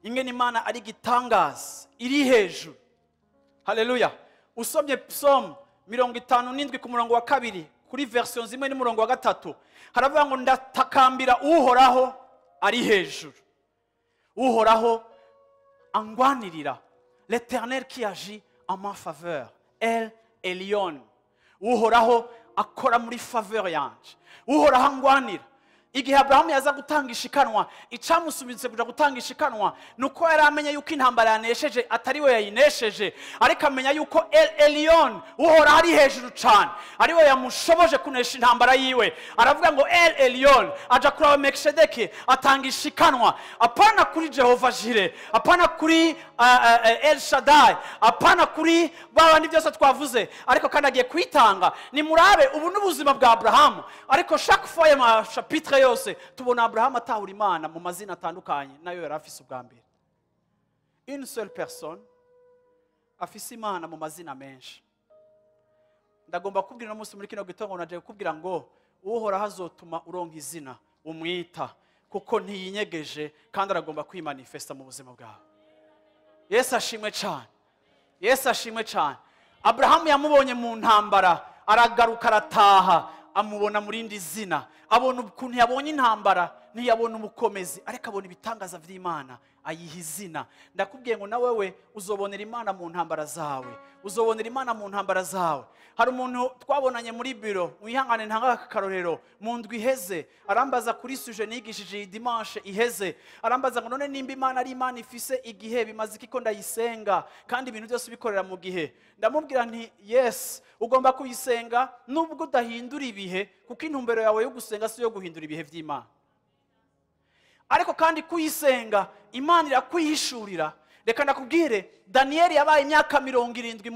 ingene Imana ari gitangaza iri hejuru. Haleluya. Usomye Psalm 57 ku murongo wa 2 kuri version zimwe n'umurongo wa 3, haravuga ngo ndatakambira Uhoraho ari hejuru, Uhoraho angwanirira, l'Éternel qui agit en ma faveur, El Elyon. Uhoraho akora muri faveur yanje, Uhoraho angwanira. Igihe Abrahamu yaza gutanga ishikanwa, icamusubitse kuja gutanga ishikanwa nuko yari amenye yuko intambara yanesheje atari we yayinesheje, ariko amenya yuko El Elyon, Uhoraho ari hejuru cane, ari we yamushoboje kunesha intambara yiwe. Aravuga ngo El Elyon, aja kuraba Melkisedeki atanga ishikanwa, apana kuri Jehova Jire, apana kuri El Shaddai, apana kuri babandi byose twavuze, ariko kandi agiye kwitanga. Nimurabe ubu n'ubuzima bwa Abrahamu, ariko chaque fois ya ma chapitre yose tubona Abrahamu atahura Imana mu mazina atandukanye nayo yari afise ubwa mbere. Une seule personne afise Imana mu mazina menshi. Ndagomba kubwira no munsi muri kino gitondo, naje kukubwira ngo Uhoraho azotuma uronka izina umwita, kuko ntiyinyegeje kandi aragomba kwimanifesta mu buzima bwawe. Yesu ashimwe cyane, Yesu ashimwe cyane. Abrahamu yamubonye mu ntambara, aragaruka arataha, amubona mu rindi zina, abona ukuntu yabonye intambara, ntiyabona umukomezi, ariko abona ibitangaza vy'Imana, ayiha izina. Ndakubwiye ngo nawe we uzobonera Imana mu ntambara zawe, uzobonera Imana mu ntambara zawe. Hari umuntu twabonanye muri biro, mwihangane ntanga akarorero, mu ndwi iheze arambaza kuri sujet nigishije iyi dimanche iheze, arambaza ngo none nimba Imana ari Imana ifise igihe, bimaze iki ko ndayisenga kandi ibintu byose bikorera mu gihe? Ndamubwira nti yes, ugomba kuyisenga nubwo udahindura ibihe, kuko intumbero yawe yo gusenga si yo guhindura ibihe vy'Imana, ariko kandi kuyisenga Imana irakwihishurira. Reka ndakubwire, Daniel yabaye imyaka 70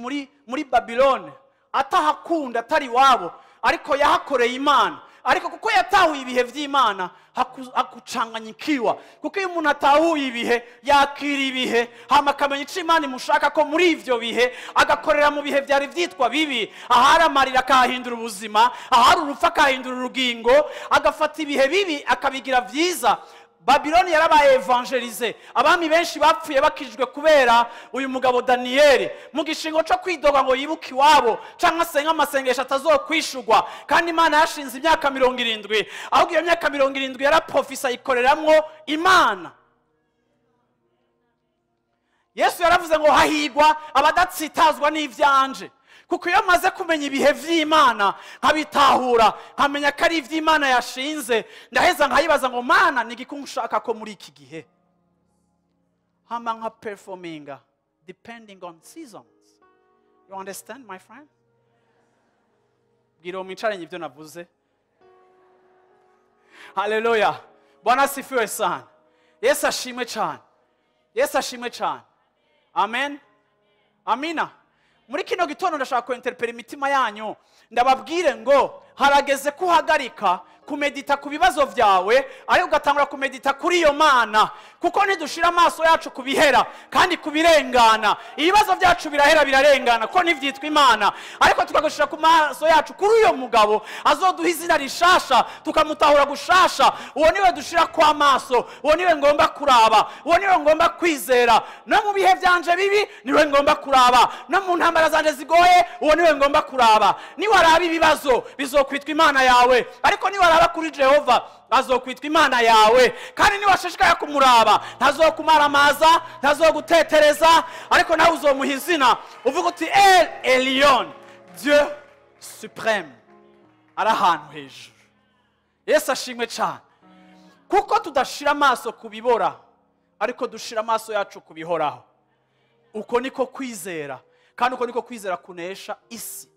muri Babylone, atahakunda, atari iwabo, ariko yahakoreye Imana. Ariko kuko yatahuye ibihe vy'Imana, hakucanganyikiwa. Kuko iyo umuntu atahuye ibihe, yakira ibihe, hama akamenya ico Imana imushaka ko muri ivyo bihe, agakorera mu bihe vyari vyitwa bibi, ahari amarira akahindura ubuzima, ahari urupfu akahindura urugingo, agafata ibihe bibi akabigira vyiza. Babiloni yarabaye evangelize, abami benshi bapfuye bakijwe kubera uyu mugabo Daniel, mu gishingo cyo kwidoga ngo yibuke iwabo canke asenga amasengesho atazokwishurwa, kandi Imana yashinze imyaka 70, ahubwo iyo myaka 70 yaraprofisa ikoreramwo Imana. Yesu yaravuze ngo hahigwa abadatsitazwa n'ivyanje, kuko iyo maze kumenya ibihe vy'Imana nkabitahura, nkamenya ko ari ivy'Imana yashinze, ndaheza nkayibaza ngo Mana ni iki unshaka ko muri iki gihe, hama nka performinga depending on seasons. You understand, my friend? Bwira uwo mwicaranye ibyo navuze. Haleluya. Bwana asifiwe sana. Yesu ashimwe cyane, Yesu ashimwe cyane. Amen, amina. Muri kino gitondo ndashaka kuinterpela imitima yanyu, ndababwire ngo harageze kuhagarika kumedita ku bibazo vyawe, ariko ugatangura kumedita kuri iyo Mana, kuko ntidushira amaso yacu kubihera kandi kubirengana. Ibibazo vyacu birahera birarengana ko ntivyitwa Imana, ariko tukagushira ku maso yacu kuri uyo mugabo azoduha izina rishasha, tukamutahura gushasha. Uwo niwe dushira kwa maso, uwo niwe ngomba kuraba, uwo niwe ngomba kwizera. No mu bihe vyanje bibi niwe ngomba kuraba, no mu ntambara zanje zigoye uwo niwe ngomba kuraba. Niwaraba ibibazo bizokwitwa Imana yawe, ariko niwaraba kuri Jehova azokwitwa Imana yawe. Kandi niwashishikara kumuraba ntazokumaramaza, ntazogutetereza, ariko nawe uzomuha izina uvuga uti El Elyon, Dieu suprême, ari ahantu hejuru. Yesu ashimwe cyane, kuko tudashira amaso kubibora, ariko dushira amaso yacu kubihoraho. Uko niko kwizera, kandi uko niko kwizera kunesha isi.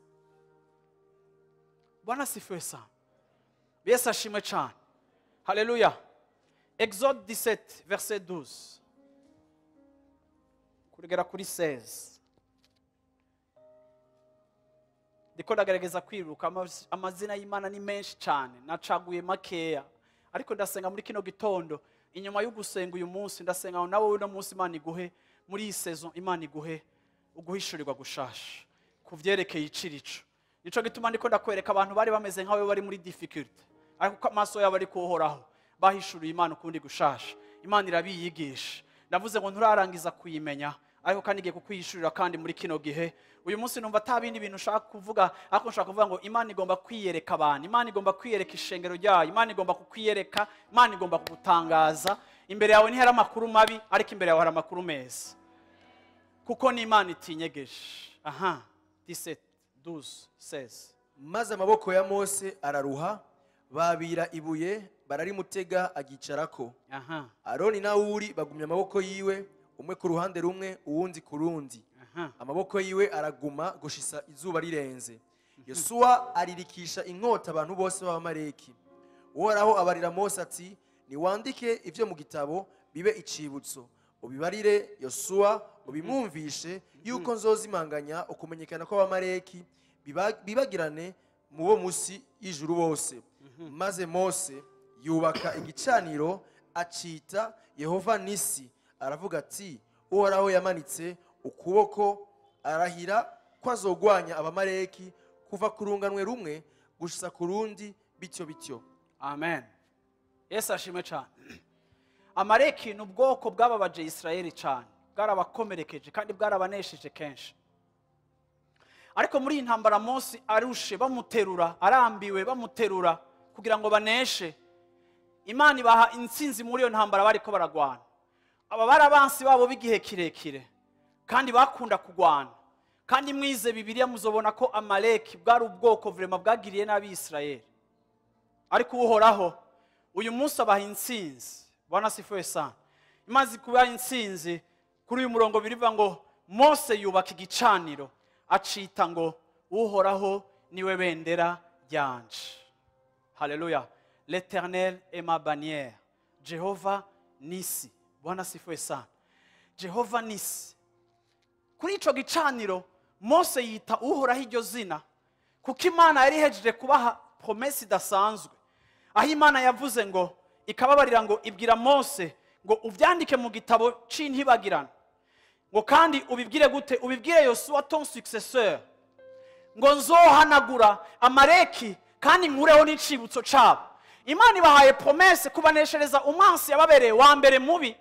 Bwana asifiwe sana. Yesu ashimwe cyane. Haleluya. Exode 17 verset 12 kugera kuri 16. Ndiko ndagerageza kwiruka, amazina y'Imana ni menshi cyane, nacaguye makeya, ariko ndasenga muri kino gitondo, inyuma yo gusenga uyu munsi ndasenga nawe uno munsi Imana iguhe Muri iyi saison Imana iguhe uguhishurirwa gushasha ku vyerekeye icirico. Nico gituma ndiko ndakwereka abantu bari bameze nkawe, bari muri difficulty, ariko ko amaso yabo ari kuhoraho, bahishuriye Imana ukundi gushasha, Imana irabiyigisha. Ndavuze ngo nturarangiza kuyimenya, ariko kandi igiye kukwihishurira. Kandi muri kino gihe, uyu munsi, numva ata bindi bintu ushaka kuvuga, ariko nshaka kuvuga ngo Imana igomba kwiyereka abantu, Imana igomba kwiyereka ishengero ryayo, Imana igomba kukwiyereka, Imana igomba kugutangaza. Imbere yawe ntihari amakuru mabi, ariko imbere yawe hari amakuru meza, kuko ni Imana itinyegeje. Aha, 17, 12, 16. Maze amaboko ya Mose araruha, babira ibuye bararimutega, agicarako. Aroni na Uri bagumya amaboko yiwe, umwe ku ruhande rumwe, uwundi ku rundi. Amaboko yiwe araguma gushisa izuba rirenze. Yosuwa aririkisha inkota abantu bose b'Abamaleki. Uhoraho abarira Mose ati: "Niwandike ibyo mu gitabo, bibe icibutso, ubibarire Yosuwa, ubimwumvishe yuko nzozimanganya ukumenyekana kw'Abamaleki, bibagirane mu bo munsi y'ijuru bose." Maze Mose yubaka igicaniro, acita Yehova Nisi, aravuga ati: "Uhoraho yamanitse ukuboko, arahira ko azogwanya Abamaleki kuva ku runganwe rumwe gushitsa ku rundi, bityo bityo." Amen, Yesu ashimwe cyane. Amaleki ni ubwoko bwababaje Isirayeli cyane, bwarabakomerekeje kandi bwarabanesheje kenshi. Ariko muri iyi ntambara, Mose arushe, bamuterura, arambiwe, bamuterura kugira ngo baneshe, Imana ibaha intsinzi muri iyo ntambara bariko baragwana. Aba bari abansi babo b'igihe kirekire kandi bakunda kugwana. Kandi mwize Bibiliya muzobona ko Amaleki bwari ubwoko vraiment bwagiriye nabi Isirayeli, ariko Uhoraho uyu munsi abaha intsinzi. Bwana asifiwe sana. Imaze kubaha intsinzi, kuri uyu murongo birivuga ngo Mose yubaka igicaniro, acita ngo "Uhoraho niwe bendera ryanje". Haleluya! "L'Éternel est ma bannière", Jehova Nisi. Bwana asifiwe sana. Jehova Nisi. Kuri ico gicaniro Mose yita Uhoraho iryo zina, kuko Imana yari ihejeje kubaha promesse idasanzwe, aho Imana yavuze ngo, ikababarira ngo, ibwira Mose ngo: "Uvyandike mu gitabo c'intibagirano", ngo kandi ubibwire gute? "Ubibwire Yosuwa, ton successeur, ngo nzohanagura Amaleki kandi nkureho n'icibutso cabo." Imana ibahaye promesse kubaneshereza umwansi yababereye wa mbere mubi,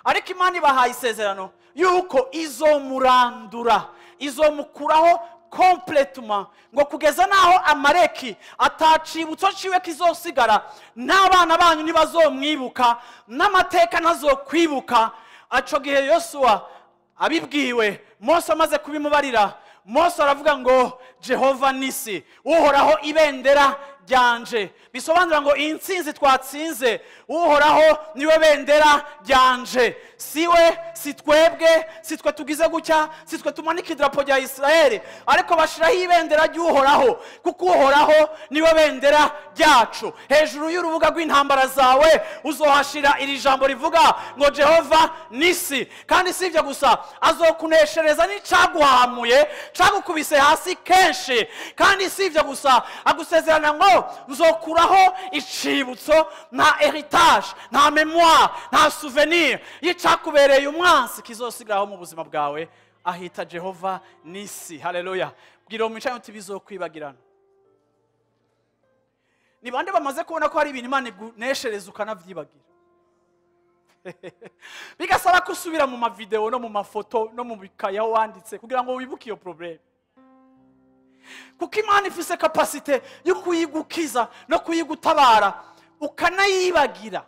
ariko Imana ibahaye isezerano yuko izomurandura, izomukuraho complètement, ngo kugeza naho Amaleki atacibutso ciwe kizosigara, n'abana banyu ntibazomwibuka, n'amateka ntazokwibuka. Aco gihe Yosuwa abibwiwe, Mose amaze kubimubarira, Mose aravuga ngo: "Jehova Nisi, Uhoraho ibendera ryanje." Bisobanura ngo iyi ntsinzi twatsinze, Uhoraho niwe bendera ryanje. Siwe, si twebwe, si twe tugize gutya, si twe tumanika idarapo rya Isirayeli, ariko bashyiraho ibendera ry'Uhoraho, kuko Uhoraho niwe bendera ryacu. Hejuru y'urubuga rw'intambara zawe uzohashira iri jambo rivuga ngo "Jehova Nisi". Kandi si ibyo gusa, azokuneshereza n'icaguhamuye, cagukubise hasi kenshi. Kandi si ibyo gusa, agusezerana ngo: "Nzokuraho icibutso." Nta héritage, nta mémoire, nta souvenir y'icakubereye umwansi kizosigaraho mu buzima bwawe. Ahita Jehova Nisi. Haleluya! Bwira uwo mwicaye uti: "Bizokwibagirana." Ni bande bamaze kubona ko hari ibintu Imana iguneshereza ukanavyibagira, bigasaba ko usubira mu mavideo no mu mafoto no mu bikaye aho wanditse kugira ngo wibuke iyo problème? Kuko Imana ifise capacité yo kuyigukiza no kuyigutabara, ukanayibagira.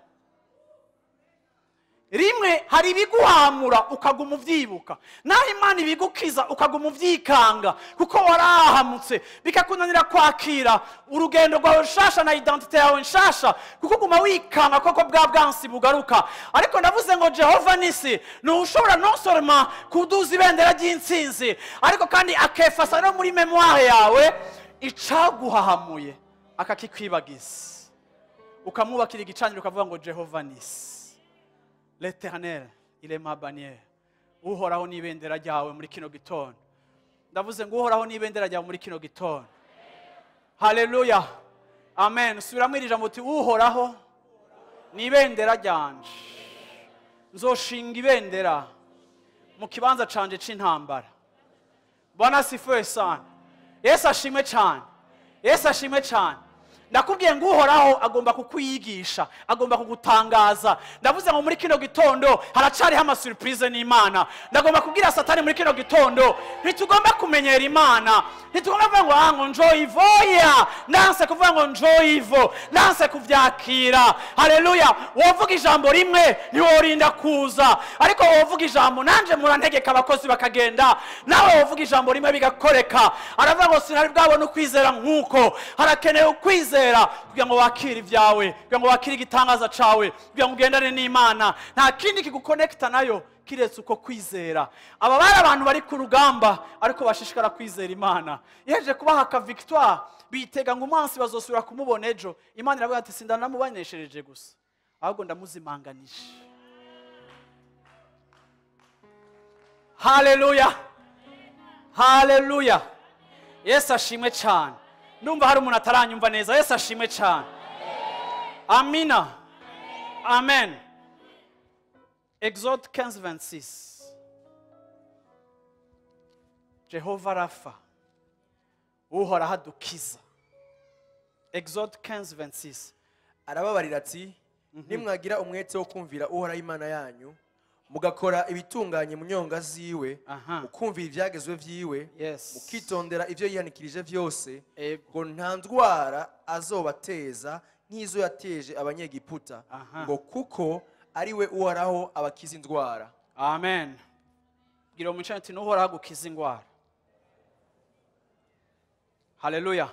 Rimwe hari ibiguhamura ukaguma ubyibuka, naho Imana ibigukiza ukaguma ubyikanga, kuko warahamutse, bikakunanira kwakira urugendo rwawe rushasha na identité yawe nshasha, kuko uguma wikanga koko bwa bwansi bugaruka. Ariko ndavuze ngo Jehova Nisi ni ushobora non seulement kuduza ibendera ry'intsinzi, ariko kandi akefasa no muri mémoire yawe icaguhahamuye, akakikwibagiza, ukamwubakira igicaniro, ukavuga ngo: "Jehova Nisi, l'Éternel, il est ma bannière." Uhoraho ni ibendera ryawe muri kino gitondo. Ndavuze ngo Uhoraho ni ibendera ryawe muri kino gitondo. Haleluya, amen. Subiramo iri jambo uti: "Uhoraho ni ibendera ryanje, nzoshinga ibendera Mu kibanza canje c'intambara. Bwana sifuwe sana. Yesu ashimwe cyane. Yesu ashimwe cyane. Ndakubwiye ngo Uhoraho agomba kukwigisha, agomba kugutangaza. Ndavuze ngo muri kino gitondo haracariho amasurprise n'Imana. Ndagomba kubwira Satani muri kino gitondo, ntitugomba kumenyera Imana. Ntitugomba kuvuga ngo ngo njoyivoya. Nanse kuvuga ngo njoyivo, nanse kuvyakira. Haleluya. Wovuga ijambo rimwe ntiworinda kuza, ariko wovuga ijambo nanje murantegeka abakozi bakagenda. Nawe wovuga ijambo rimwe bigakoreka. Aravuga ngo sinari bwabone ukwizera nkuko. Harakenewe ukwizera kugira ngo wakire ibyawe, kugira ngo wakire igitangaza cawe, kugira ngo ugendane n'Imana. Nta kindi kigukonekta nayo kiretse uko kwizera. Aba bari abantu bari ku rugamba ariko bashishikara kwizera Imana. Yeje kubaha ka victoire, bitega ngo umunsi bazosubira kumubona ejo. Imana iravuga ati sindanamubaneshereje gusa, ahubwo ndamuzimanganije. Haleluya, haleluya. Yesu ashimwe cyane. Ndumva hari umuntu ataranyumva neza. Yesu ashimwe cyane. Amina. Amen. Exode 15:26. Jehova Rafa, Uhoraho adukiza. Exode 15:26. Arababarira ati nimwagira umwete wo kumvira Uhoraho Imana yanyu, mugakora ibitunganye mu nyonga ziwe, mukumvira ibyagezwe vyiwe, mukitondera ivyo yihanikirije vyose, ngo nta ndwara azobateza nk'izo yateje Abanyegiputa, ngo kuko ari we Uhoraho abakiza indwara. Amen. Bwira umucana ati n'Uhoraho agukiza indwara. Haleluya.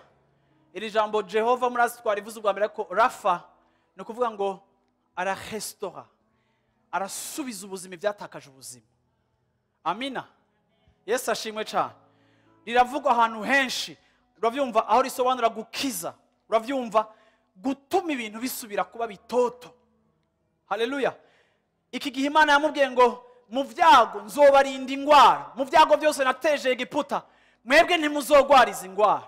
Iri jambo Jehova murazi twarivuze ubwa mbere ko Rafa ni ukuvuga ngo ararestora, arasubiza ubuzima ibyatakaje ubuzima. Amina. Yesu ashimwe cyane. Riravugwa ahantu henshi. Uravyumva aho risobanura gukiza, uravyumva gutuma ibintu bisubira kuba bitoto. Haleluya. Iki gihe Imana yamubwiye ngo mu vyago nzobarinda ingwara, mu vyago byose nateje Egiputa, mwebwe ntimuzogwariza ingwara.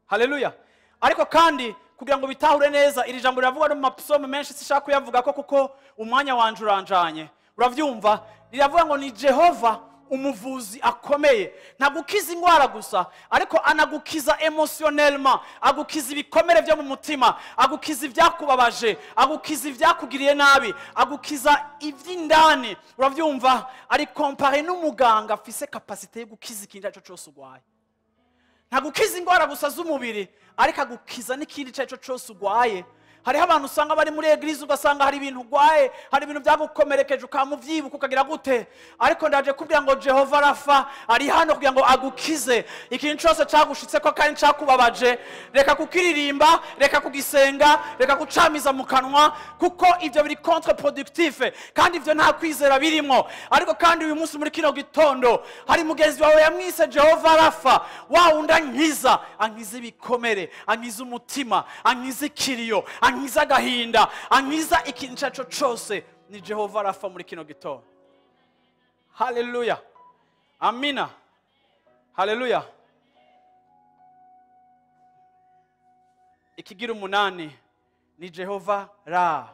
Haleluya. Ariko kandi kugira ngo bitahure neza, iri jambo riravugwa no mu mapsome menshi, sishaka kuyavuga ko kuko umwanya wanje uranjanye. Uravyumva riravuga ngo ni Jehova umuvuzi akomeye. Ntagukiza ingwara gusa, ariko anagukiza emotionnellement, agukiza ibikomere byo mu mutima, agukiza ibyakubabaje, agukiza ibyakugiriye nabi, agukiza ivy'indani. Uravyumva ari compare n'umuganga afise capacité yo gukiza ikindi cyo cyose ugwaye. Ntagukiza ingwara gusa z'umubiri, ariko agukiza n'ikindi cyo cyose ugwaye. Hariho abantu usanga bari muri eglise ugasanga hari ibintu ugwaye, hari ibintu byagukomerekeje ukamuvyibuka ukagira gute, ariko ndaje kubwira ngo Jehova Rafa ari hano kugira ngo agukize ikintu cyose cagushitse ko kandi cakubabaje. Reka kukiririmba, reka kugisenga, reka kucamiza mu kanwa, kuko ivyo biri contre-productif kandi ivyo nta kwizera birimo. Ariko kandi uyu munsi muri kino gitondo hari mugenzi wawe yamwise Jehova Rafa, wa wundi ankiza, ankiza ibikomere, ankiza umutima, ankiza ikiriyo, ankiza agahinda, ankiza ikintu cyaco cyose. Ni Jehova Rafa muri kino gitondo. Haleluya. Amina. Haleluya. Ikigira 8 ni Jehova Ra.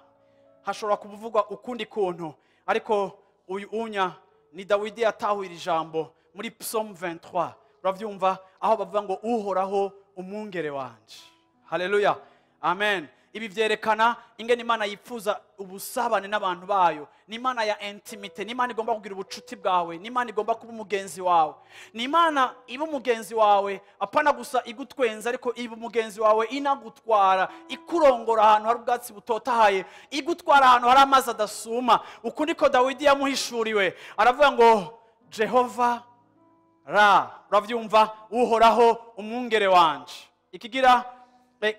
Hashobora kuvugwa ukundi kuntu, ariko uyu unya ni Dawidi yatahuye ijambo muri Psalm 23. Uravyumva aho bavuga ngo Uhoraho umwungere wanje. Haleluya. Amen. Ibi vyerekana ingene Imana yipfuza ubusabane n'abantu bayo. Ni Imana ya intimité, ni Imana igomba kugira ubucuti bwawe, ni Imana igomba kuba umugenzi wawe. Ni Imana iba umugenzi wawe, apana gusa igutwenza, ariko iba umugenzi wawe inagutwara, ikurongora ahantu hari ubwatsi butotahaye, igutwara ahantu hari amazi adasuma. Uku niko Dawidi yamuhishuriwe. Aravuga ngo Jehova Ra. Uravyumva Uhoraho umwungere wanje. Ikigira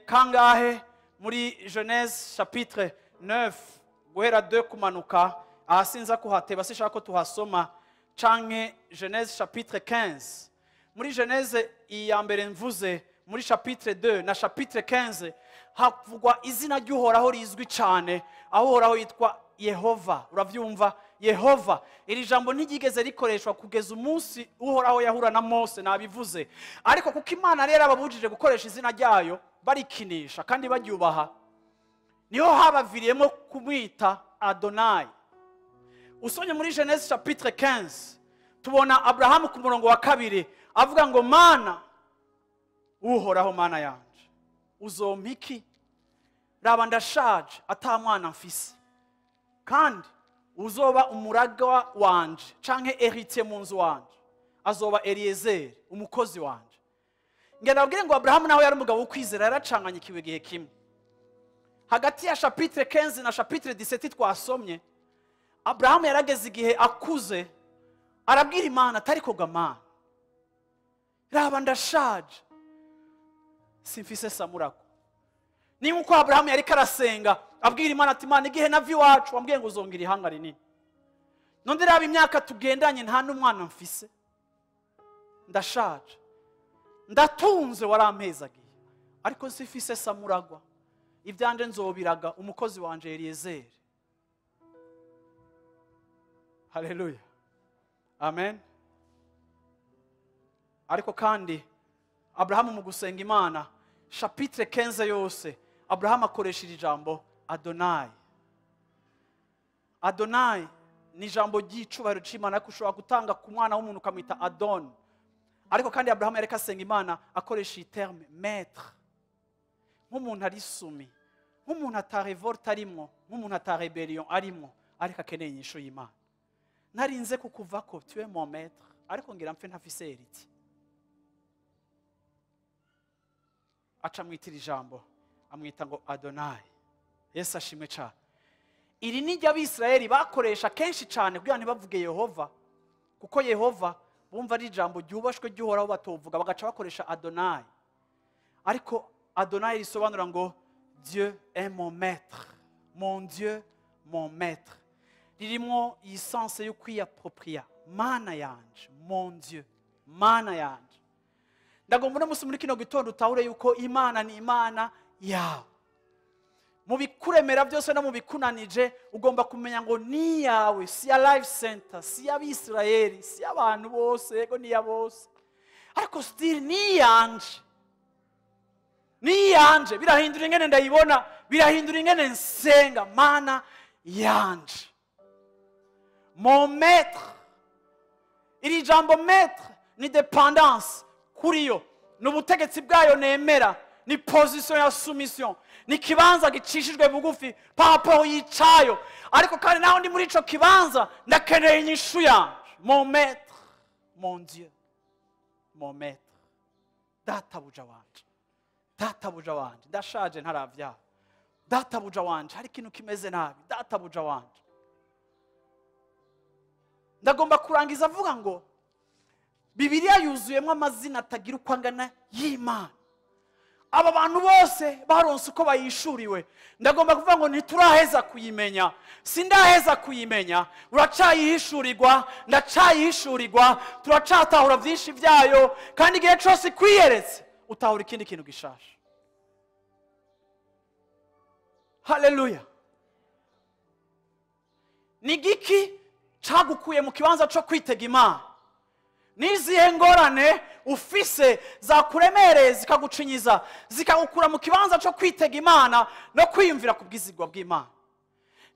kangahe muri Genèse chapitre 9 guhera 2 kumanuka, aha sinza kuhateba, sinshaka ko tuhasoma, canke Genèse chapitre 15. Muri Genèse iya mbere mvuze muri chapitre 2 na chapitre 15 havugwa izina ry'Uhoraho rizwi cyane, aho Uhoraho yitwa Yehova. Uravyumva Yehova. Iri jambo ntiryigeze rikoreshwa kugeza umunsi Uhoraho yahura na Mose, nabivuze. Ariko kuko Imana rero ababujije gukoresha izina ryayo barikinisha kandi baryubaha, niho habaviriyemo kumwita Adonai. Usonye muri Genèse chapitre 15 Tubona Abrahamu ku murongo wa 2 avuga ngo Mana Uhoraho, Mana yanje, uzompa iki? Raba ndashaje ata mwana mfise, kandi uzoba umuragwa wanje canke héritier mu nzu wanje azoba Eliezer umukozi wanje. Ngenda nabwire ngo Abrahamu naho yari umugabo w'ukwizera yaracanganyikiwe igihe kimwe. Hagati ya chapitre 15 na chapitre 17 twasomye, Abrahamu yarageze igihe akuze arabwira Imana atari koga, Mana raba ndashaje simfise samurako. Ni nkuko Abrahamu yari karasenga abwira Imana ati Imana igihe nava iwacu wambwiye ngo uzongira ihanga rinini, none raba imyaka tugendanye nta n'umwana mfise, ndashaje, ndatunze warampezagiye, ariko sifise samuragwa, ibyanje nzobiraga umukozi wanje Eliezer. Haleluya, amen. Ariko kandi Abrahamu mu gusenga Imana chapitre 15 yose Abrahamu akoresha iri jambo Adonai. Adonai ni ijambo ry'icubahiro c'Imana, ariko ushobora gutanga ku mwana w'umuntu ukamwita Adon. Ariko kandi Abrahamu yareka asenga Imana akoresha iyi terme maître, nk'umuntu ari soumis, nk'umuntu ata révolte arimwo, nk'umuntu ata rébellion arimwo, ariko akeneye inyishu y'Imana. Narinze kukuvako, tu es mon maître, ariko ngira mpfe ntafise héritier. Aca amwitira ijambo, amwita ngo Adonai. Yesu ashimwe cyane. Iri ni ryo Abisirayeli bakoresha kenshi cyane kugira ntibavuge Yehova, kuko Yehova bumva ari ijambo ryubashwe ry'Uhoraho batovuga, bagaca bakoresha Adonai. Ariko Adonai risobanura ngo Dieu est mon maître, mon Dieu mon maître. Ririmo iyi sense yo kwiyapropria, Mana yanje, mon Dieu, Mana yanje. Ndagomba uno munsi muri kino gitondo utahure yuko Imana ni Imana yawe. Mu bikuremera byose no mu bikunanije ugomba kumenya ngo ni yawe, si ya Life Center, si y'Abisirayeli, si y'abantu bose, yego ni ya bose, ariko still ni yanje, ni yanje. Birahindura ingene ndayibona, birahindura ingene nsenga. Mana yanje, mon maître. Iri jambo maître ni dépendance kuri yo, ni ubutegetsi bwayo nemera, ni position ya soumission, ni kibanza gicishijwe bugufi par rapport y'icayo. Ariko kandi naho ndi muri ico kibanza ndakeneye inyishu yanje. Mon maître, mon Dieu, mon maître, databuja wanje, databuja wanje, ndashaje ntaravyara, databuja wanje, hari ikintu kimeze nabi, databuja wanje. Ndagomba kurangiza avuga ngo Bibiliya yuzuyemo amazina atagira uko angana y'Imana. Aba bantu bose baronse uko bayishuriwe. Ndagomba kuvuga ngo ntituraheza kuyimenya, sindaheza kuyimenya, uracayihishurirwa, ndacayihishurirwa, turacatahura byinshi byayo, kandi igihe cyose kwiyeretse utahura ikindi kintu gishasha. Haleluya. Ni giki cagukuye mu kibanza cyo kwitega Imana? Nizihe ngorane ufise zakuremereye zikagucinyiza, zikagukura mu kibanza cyo kwitega Imana no kwiyumvira ku bwizigwa bw'Imana?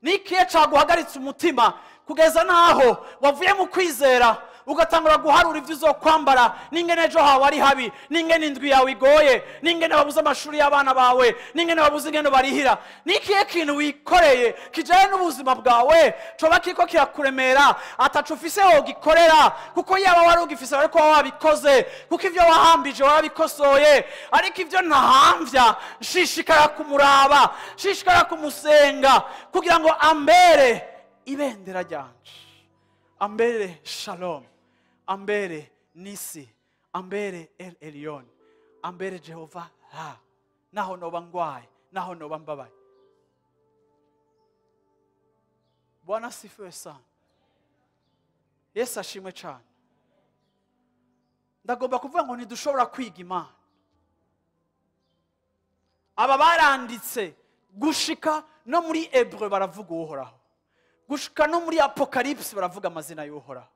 Nikiye caguhagaritse umutima kugeza naho wavuye mu kwizera ugatangura guharura ivyo uzokwambara, n'ingene ejo hawe ari habi, n'ingene indwi yawe igoye, n'ingene babuze amashuri y'abana bawe, n'ingene babuze ingene barihira? Nikiye kintu wikoreye kijanye n'ubuzima bwawe coba kiriko kirakuremera ataco ufise wogikorera, kuko yaba wari ugifise ariko wabikoze, kuko ivyo wahambije warabikosoye. Ariko ivyo ntahamvya, nshishikara kumuraba, nshishikara kumusenga kugira ngo ambere ibendera ryanje, ambere Shalom, ambere Nisi, ambere El Elyon, ambere Jehova ha, naho noba ngwaye, naho noba mbabaye. Bwana asifiwe sana. Yesu ashimwe cyane. Ndagomba kuvuga ngo ntidushobora kwiga Imana. Aba baranditse gushika no muri Hébreu baravuga Uhoraho, gushika no muri Apocalypse baravuga amazina y'Uhoraho.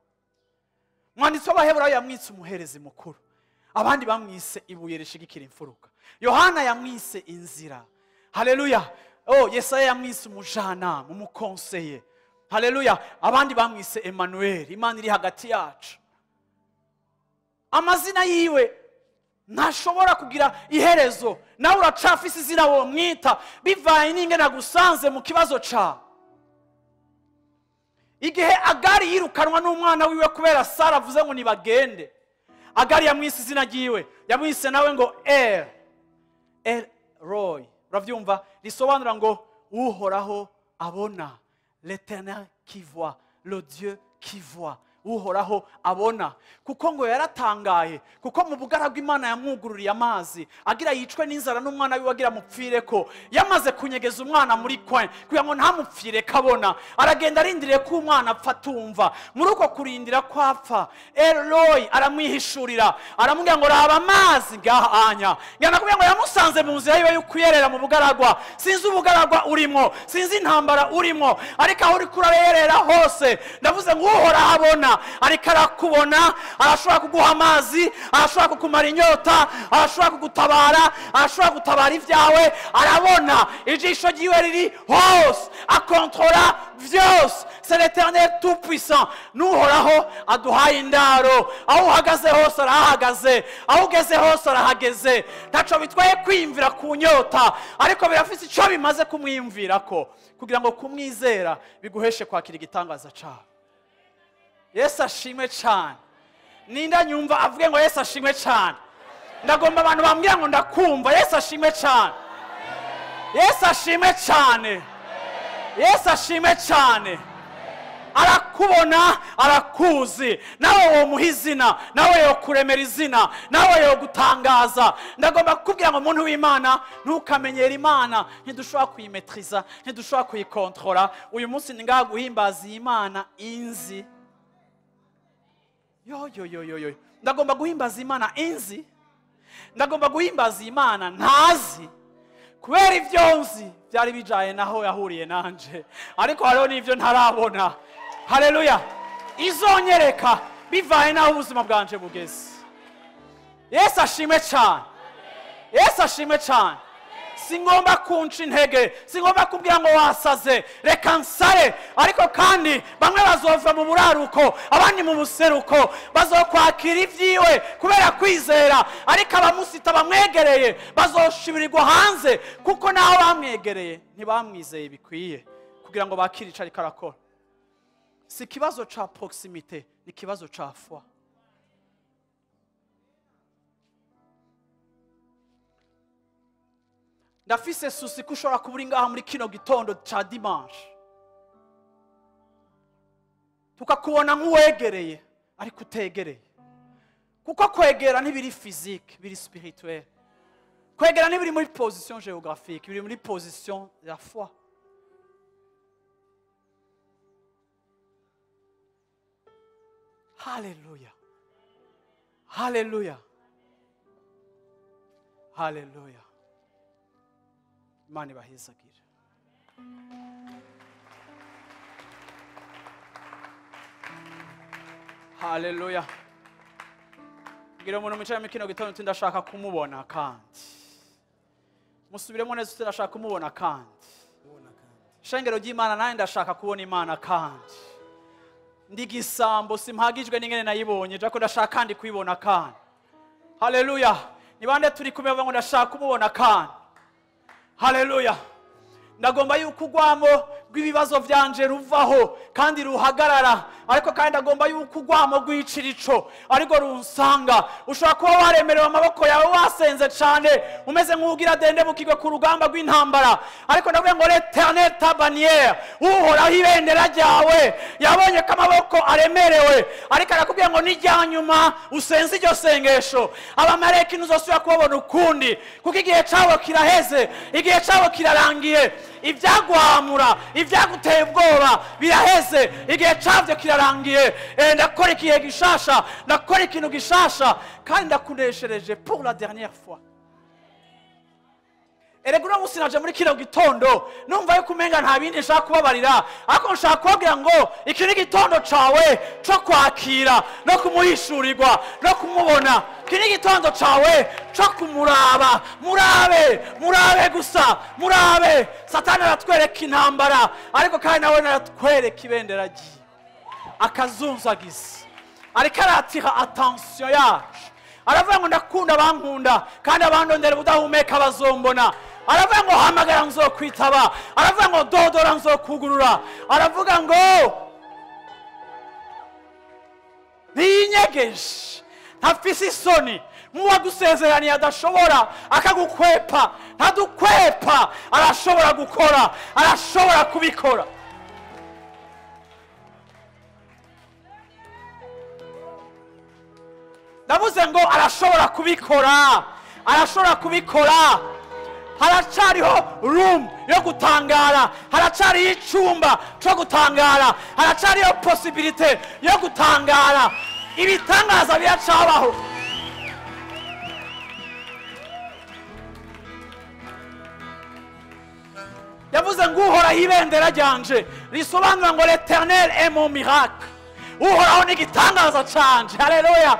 Mwanditsi w'Abaheburayo yamwitse umuherezi mukuru, abandi bamwise ibuye rishigikira imfuruka, Yohana yamwise inzira. Haleluya. Oh, Yesaya yamwise umujanama, umukonseye. Haleluya. Abandi bamwise Emmanuel, Imana iri hagati yacu. Amazina yiwe ntashobora kugira iherezo. Nawe uracafise izina wo mwita bivaye n'ingene agusanze mu kibazo cawe. Igihe Agari yirukanwa n'umwana wiwe kubera Sara avuze ngo nibagende, Agari yamwise izina ryiwe, yamwise nawe ngo El El Roy. Uravyumva, risobanura ngo Uhoraho abona, l'Éternel qui voit, le Dieu qui voit. Uhoraho abona. Kuko ngo yaratangaye, kuko mu bugara bw'Imana yamwugururiye amazi agira yicwe n'inzara n'umwana wiwe agira mupfireko. Yamaze kunyegeza umwana muri coin kugira ngo ntamupfire kabona, aragenda arindiriye ko umwana apfa atumva. Muri uko kurindira ko apfa, Elroy aramwihishurira, aramubwira ngo raba amazi ngaha anya. Ngira ngo yamusanze mu nzira yiwe yo kuyerera mu bugaragwa. Sinzi ubugaragwa urimo, sinzi intambara urimo, ariko aho uri kurarerera hose ndavuze ngo Uhoraho abona. Ariko arakubona, arashobora kuguha amazi, arashobora kukumara inyota, arashobora kugutabara, arashobora gutabara ibyawe. Arabona, ijisho ryiwe riri hose, akontrola vyose. C'est l'Éternel tout puissant. N'Uhoraho aduhaye indaro, aho uhagaze hose arahagaze, aho ugeze hose arahageze. Ntaco bitwaye kwiyumvira ku nyota, ariko birafise ico bimaze kumwiyumvirako, kugira ngo kumwizera biguheshe kwakira igitangaza cawe. Yesu ashimwe cyane. Ninda nyumva avuge ngo Yesu ashimwe cyane. Ndagomba abantu bambwira ngo ndakumva. Yesu ashimwe cyane. Yesu ashimwe cyane. Yesu ashimwe cyane. Arakubona, arakuzi. Nawe womuha izina, nawe yokuremera izina, nawe yogutangaza. Ndagomba kukubwira ngo muntu w'Imana, ntukamenyere Imana, ntidushobora kuyimetriza, ntidushobora kuyikontrola. Uyu munsi ni ngaha guhimbaza Imana inzi. Yo yo yo yo yo. Ndagomba guhimbaza Imana inzi. Ndagomba guhimbaza Imana ntazi. Kubera ivyo nzi byari bijaye naho yahuriye nanje, ariko hariho n'ivyo ntarabona. Haleluya. Izonyereka bivaye naho ubuzima bwanje bugeze. Yesu ashimwe cyane. Yesu ashimwe cyane. Singomba kunca intege, singomba kubwira ngo wasaze, reka nsare. Ariko kandi bamwe bazova mu buraruko, abandi mu buseruko, bazokwakira ivyiwe kubera kwizera. Ariko abamusita bamwegereye bazoshibirirwa hanze, kuko naho bamwegereye ntibamwizeye bikwiye kugira ngo bakire ico ariko arakora. Si ikibazo ca proximité, ni ikibazo ca foi. Ndafise susi ko ushobora kuba uri ngaha muri kino gitondo ca dimanche, tukakubona nk'uwegereye ariko utegereye. Kuko kwegera ntibiri physique, biri spirituel. Kwegera ntibiri muri position géographique, biri muri position ya foi. Haleluya, haleluya, haleluya. Imana ibahezagire. Haleluya. Ngira umuntu mwicaye mu kino gitondo uti ndashaka kumubona kandi. Musubiremo neza uti ndashaka kumubona kandi. Shengero ry'Imana, nawe ndashaka kubona Imana kandi. Ndi gisambo simpagijwe n'ingene nayibonye, jako ndashaka kandi kuyibona kandi. Haleluya. Ni bande turi kumwe bavuga ngo ndashaka kumubona kandi. Haleluya. Ndagomba yuko ugwamo rw'ibibazo vyanje ruvaho kandi ruhagarara, ariko kandi ndagomba yuko ugwamo rw'icirico ariko runsanga. Ushobora kuba waremerewe amaboko yawe, wasenze cyane, umeze nk'ugira dende mukigwe ku rugamba rw'intambara, ariko ndavuga ngo l'Éternel ta bannière, Uhoraho ibendera ryawe. Yabonye ko amaboko aremerewe, ariko arakubwira ngo nijya nyuma usenze iryo sengesho, abamareki ntuzosubira kubabona ukundi, kuko igihe cabo kiraheze, igihe cabo kirarangiye. Ivyagwamura, ivyaguteye ubwoba biraheze, igihe cavyo kirarangiye. Ndakora ikihe gishasha, ndakora ikintu gishasha, kandi ndakuneshereje pour la dernière fois. Erega uno munsi naje muri kino gitondo numva yuko umenga nta bindi nshaka kubabarira, ariko nshaka kubabwira ngo iki ni igitondo cawe co kwakira no kumuhishurirwa no kumubona. Iki ni igitondo cawe co kumuraba. Murabe, murabe gusa, murabe. Satani aratwereka intambara, ariko kandi nawe aratwereka ibendera ryiwe, akazunzagiza, ariko aratira attention yacu. Aravuga ngo ndakunda abankunda kandi abandondera ubudahumeka bazombona. Aravuga ngo hamagara nzokwitaba. Aravuga ngo dodora nzokugurura. Aravuga ngo ntiyinyegeje, ntafise isoni, nk'uwagusezeraniye adashobora akagukwepa, ntadukwepa, arashobora gukora, arashobora kubikora. Ndavuze ngo arashobora kubikora, arashobora kubikora. Haracariho room yo gutangara, haracariho icumba cyo gutangara, haracariho possibilité yo gutangara. Ibitangaza biracabaho. Yavuze ngo Uhoraho ibendera ryanje, risobanura ngo l'Éternel est mon miracle. Uhoraho ni igitangaza canje. Haleluya.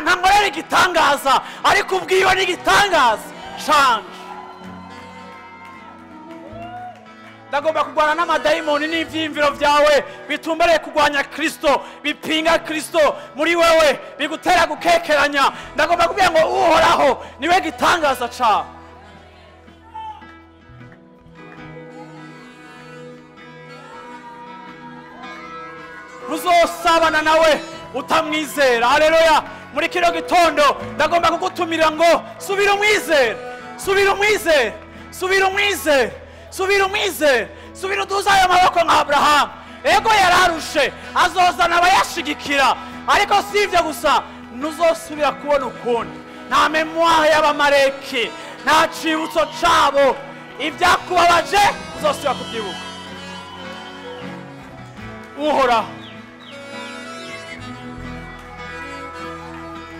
Ntankorera igitangaza, ariko ubwiwe ni igitangaza canje. Ndagomba kurwana n'amadayimoni n'ivyiyumviro vyawe bitumbereye kurwanya Kristo, bipinga Kristo muri wewe, bigutera gukekeranya. Ndagomba kubwira ngo Uhoraho niwe gitangaza cawe. Ntuzosabana nawe utamwizera. Haleluya. Muri kino gitondo ndagomba kugutumira ngo subira umwizere, subira umwizere, subira umwizere, subira umwizere, subira uduze ayo maboko nka Abrahamu. Ego yararushe, azozana abayashigikira, ariko si ivyo gusa, ntuzosubira kubona ukundi. Nta memoire y'abamareki, nta cibutso cabo, ibyakubabaje uzosubira kubyibuka. Uhoraho.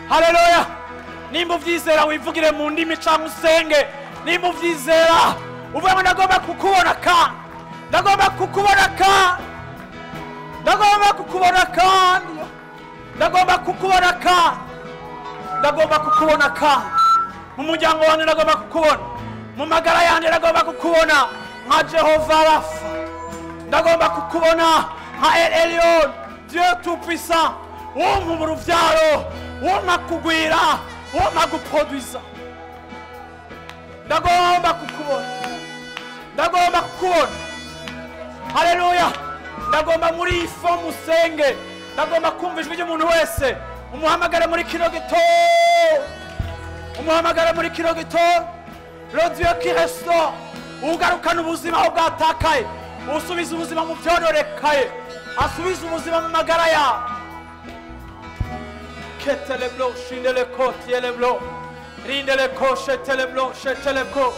Haleluya. Nimba uvyizera wivugire mu ndimi canke usenge. Nimba uvyizera uvuge ngo ndagomba kukubona kandi, ndagomba kukubona kandi, ndagomba kukubona kandi, ndagomba kukubona kandi, ndagomba kukubona kandi. Mu muryango wanjye ndagomba kukubona, mu magara yanjye ndagomba kukubona nka Jehova Rafa, ndagomba kukubona nka El Elyon, Dieu tout puissant, umpa uruvyaro, umpa kugwira, umpa guproduisa. Ndagomba kukubona, ndagomba kukubona. Haleluya. Ndagomba muri iyi fomu usenge, ndagomba kumva ijwi ry'umuntu wese. Umuhamagare muri kino gitondo, umuhamagare muri kino gitondo. Le Dieu qui restaure, ugarukana ubuzima aho bwatakaye, usubiza ubuzima mu vyononekaye, asubiza ubuzima mu magara yawe. Keteleblo, shindeleko, tieleblo, rindeleko, sheteleblo, sheteleko,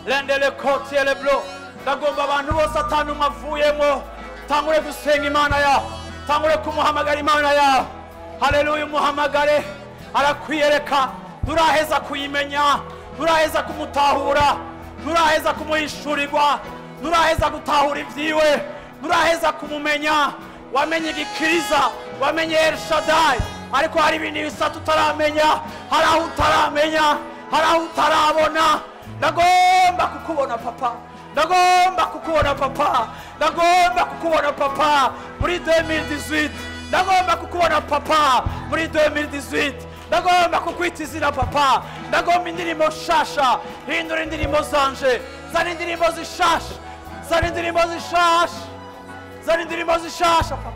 lendeleko, tieleblo. Ndagomba abantu bose atanumwe avuyemo, tangure gusenga Imana yawe, tangure kumuhamagara Imana yawe. Haleluya. Umuhamagare, arakwiyereka. Nturaheza kuyimenya, nturaheza kumutahura, nturaheza kumuhishurirwa, nturaheza gutahura ivyiwe, nturaheza kumumenya. Wamenye igikiriza, wamenye El Shaddai, ariko hari ibintu bisatu utaramenya, hari aho utaramenya, hari aho utarabona. Ndagomba kukubona papa, ndagomba kukubona papa, ndagomba kukubona papa muri 2018, ndagomba kukubona papa muri 2018, ndagomba kukwita izina papa, ndagomba indirimbo nshasha. Hindura indirimbo zanje, zana indirimbo zishasha, zana indirimbo zishasha, zana indirimbo zishasha papa.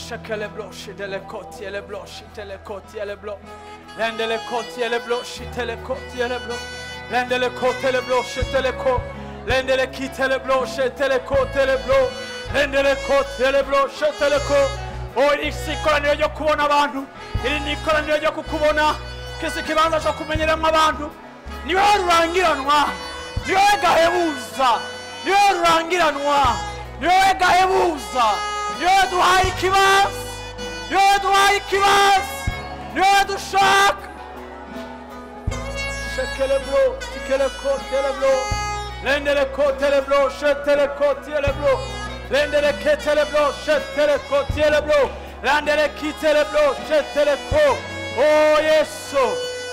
Shekeleblo, shideleko, tieleblo, shiteleko, tieleblo, lendeleko, tieleblo, shiteleko, tieleblo, lendeleko, teleblo, shiteleko, lendeleki, teleblo, shiteleko, teleblo, lendeleko, teleblo, shiteleko. Oh, iri si ikoraniro ryo kubona abantu, iri ni ikoraniro ryo kukubona. Kisi kibanza cyo kumenyeramo abantu. Niwe rurangiranwa, niwe gahebuza, niwe rurangiranwa, niwe gahebuza, niwe duhaye ikibanza, niwe duhaye ikibanza, niwe dushaka. Shekeleblo, tikeleko, teleblo, lendeleko, teleblo, sheteleko, tieleblo, lendeleke, teleblo, sheteleko, tieleblo, lendeleki, teleblo, sheteleko. Oh Yesu,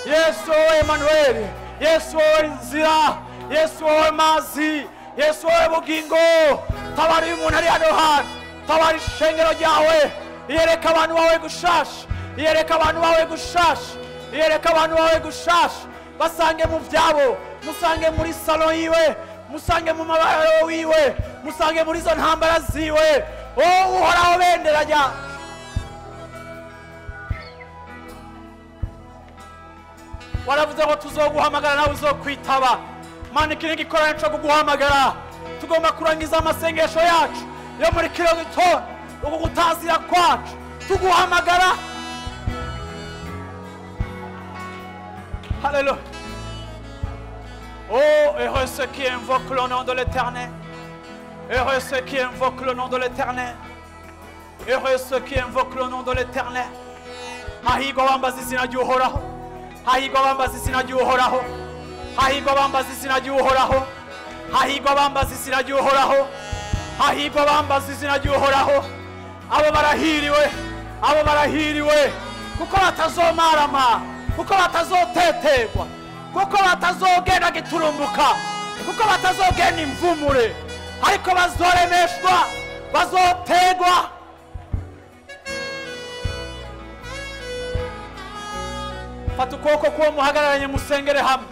Yesu Emmanuel, Yesu inzira, Yesu mazi, Yesu bugingo. Tabari umuntu ari hano hantu, tabari ishengero ryawe, Iyereka abantu bawe gushasha, iyereka abantu bawe gushasha, iyereka abantu bawe gushasha. Basange mu vyabo, musange muri salon yiwe, musange mu mabaro wiwe, musange muri zo ntambara ziwe. Oh Uhoraho bendera rya waravuze ngo tuzoguhamagara nawe uzokwitaba. Mana, iki ni igikorane cyo kuguhamagara. Tugomba kurangiza amasengesho yacu yo muri kino gitondo, uku gutazira kwacu tuguhamagara. Haleluya. Oh, heureux ceux qui invoquent le nom de l'Éternel. Heureux ceux qui invoquent le nom de l'Éternel. Heureux ceux qui invoquent le nom de l'Éternel. Hahirwa bambaza izina ry'Uhoraho. Hahirwa bambaza izina ry'Uhoraho. Hahirwa bambaza izina ry'Uhoraho. Hahirwa bambaza izina ry'Uhoraho. Hahirwa bambaza izina ry'Uhoraho. Abo barahiriwe, abo barahiriwe, kuko batazomarama, kuko batazoteterwa, kuko batazogenda giturumbuka, kuko batazogenda imvumure, ariko bazoremeshwa, bazotegwa. Fata ukuboko k'uwo muhagararanye musengere hamwe.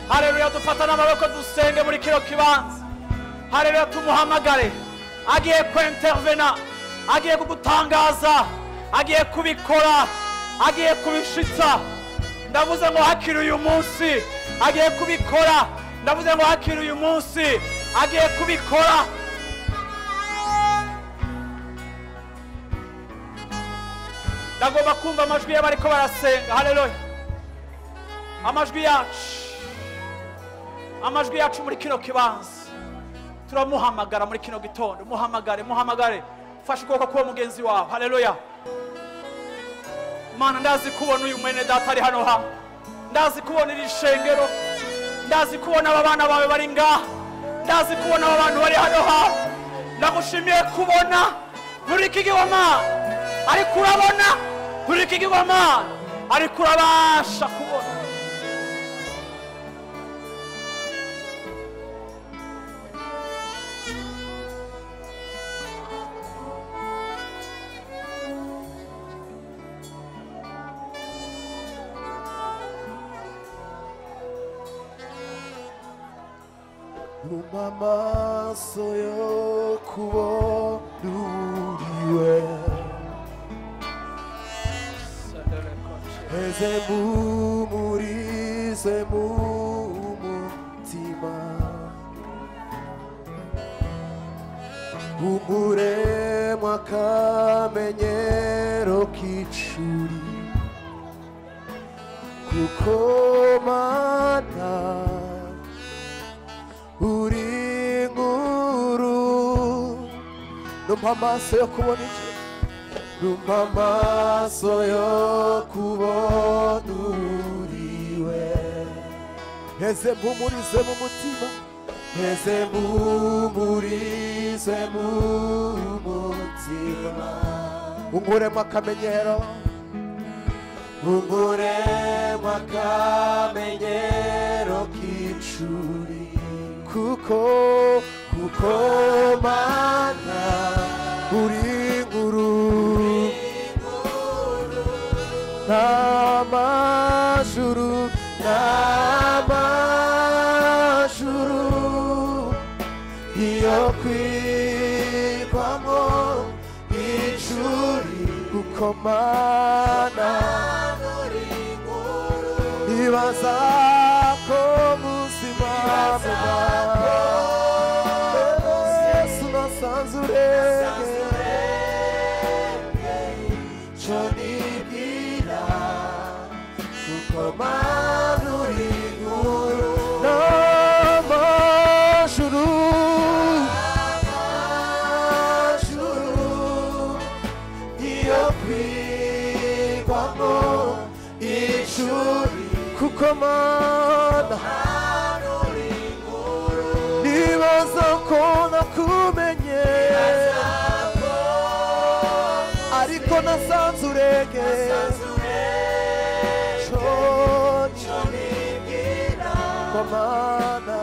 Haleluya, dufata n'amaboko dusenge muri kino kibanza. Haleluya, tumuhamagare. Agiye kwintervena, agiye kugutangaza, agiye kubikora, agiye kubishitsa. Ndavuze ngo hakiri uyu munsi agiye kubikora. Ndavuze ngo hakiri uyu munsi agiye kubikora. Ndagomba kumva amajwi y'abariko barasenga. Haleluya. Amajwi yacu, amajwi yacu muri kino kibanza. Turamuhamagara muri kino gitondo. Muhamagare, muhamagare. Fasha ukuboko k'uwo mugenzi wawe. Haleluya. Mana, ndazi kubona uyu mwene data ari hano ha, ndazi kubona iri shengero, ndazi kubona aba bana bawe bari ngaha, ndazi kubona aba bantu bari hano ha. Ndagushimiye kubona buri kigirwamana, ariko urabona buri kigirwamana, ariko urabasha kubona. Amaso yo kubona uriwe, eze mumurize mu mutima, umuremwa akamenyero k'icuri, kuko Mana uri nkuru. Numpa amaso yo kubona icyo, numpa amaso yo kubona uriwe, eze mpumurize mu mutima, eze mpumurize mu mutima, unkuremo akamenyero, unkuremo akamenyero k'icuri, kuko Mana uri nkuru, n'amajuru, n'amajuru iyo kwigwamo icuri, kuko Mana ibaza ko muzima Yesu nasanze urengeye, cyo nibwira kuko Mana uri nkuru, n'amajuru, n'amajuru iyo kwigwamo icuri, kuko Mana nibaza ko nakumenye, ariko nasanze urengeye, cyo nibwira ko Mana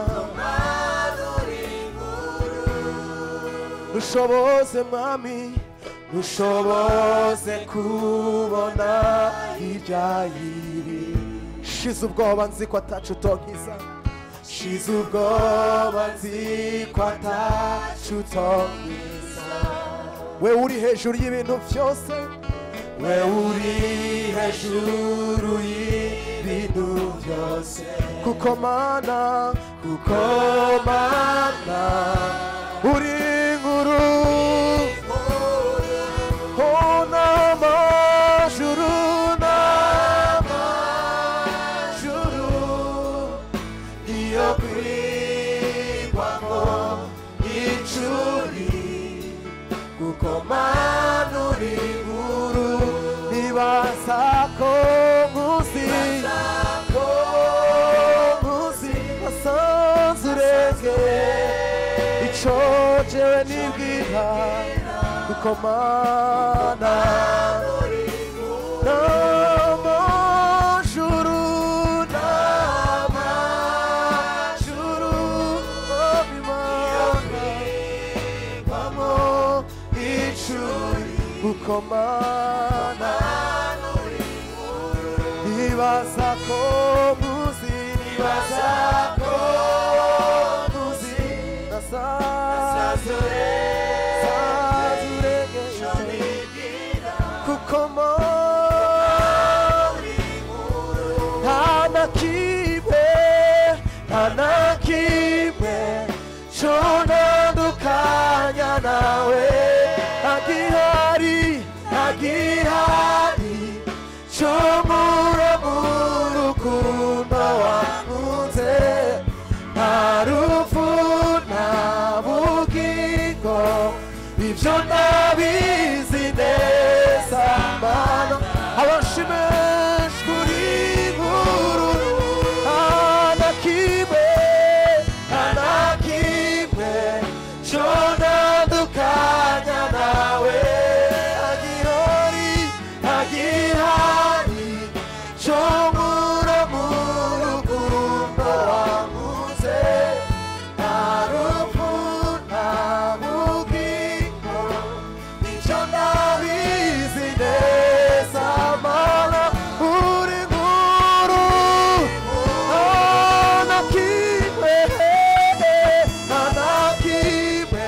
dushoboze Mwami, Ushoboze kubona hirya y'ibi. Shize ubwoba nzi ko atacu utonkiza, shize ubwoba nzi ko atacu utonkiza. We uri hejuru y'ibintu byose, we uri hejuru y'ibintu byose. Kuko mana, kuko mana uri nkuru, oh n'amajuru, n'amajuru iyo kwigwamo icuri. Kuko mana uri nkuru, nibaza ko nkuzi, nkuzi nasanze urenge ico jewe nibwira. Kuko mana n'amajuru, n'amajuru kwigwamo icuri. Kuko mana nibaza ko nkuzi, nibaza ko nkuzi nasanze urenge. Kuko mana nta na kimwe, nta na kimwe contandukanya nawe. Ntagihari, ntagihari cyo nkura mu rukundo wankunze. Nta rupfu, nta bugingo, ibyo ndabizi neza. Mana abashimishwa uri nkuru, nta na kimwe, nta na kimwe cyo ntandukanya nawe. Ntagihari, ntagihari cyo nkura mu rukundo wankunze. Nta rupfu, nta bugingo, icyo ndabizi neza. Mana uri nkuru, nta na kimwe, nta na kimwe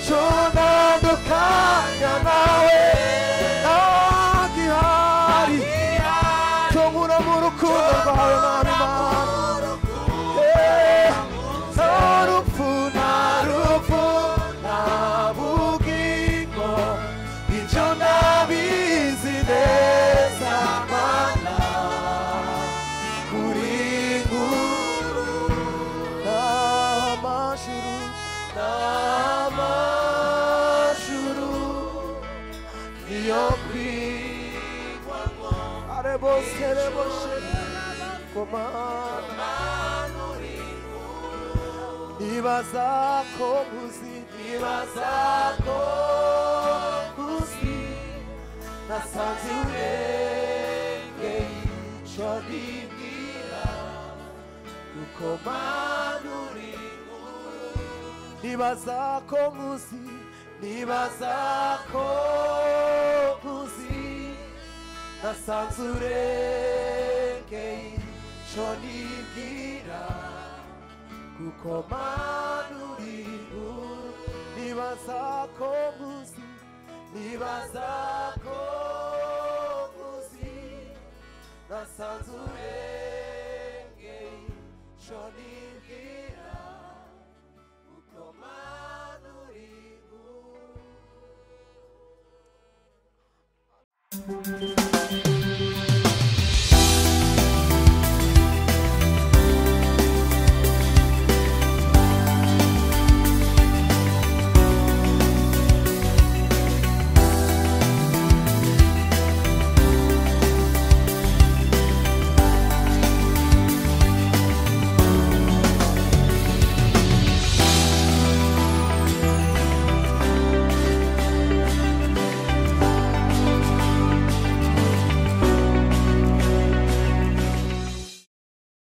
cyo ntandukanya nawe. Ntagihari cyo nkura mu rukundo rwawe Mwami Mana. Nta rupfu, nta rupfu, nta bugingo, ibyo ndabizi neza. Mana uri nkuru, n'amajuru, n'amajuru niyo kwigwamo. Arebose, reboshe, komana nibaza ko nkuzi, nibaza ko nkuzi nasanze urenge ico nibwira. Kuko mana uri nkuru, nibaza ko nkuzi, nibaza ko nkuzi nasanze urenge ico nibwira. Kuko mana uri nkuru, nibaza ko nkuzi, nibaza ko nkuzi nasanze urenge ico nibwira. Kuko mana uri nkuru.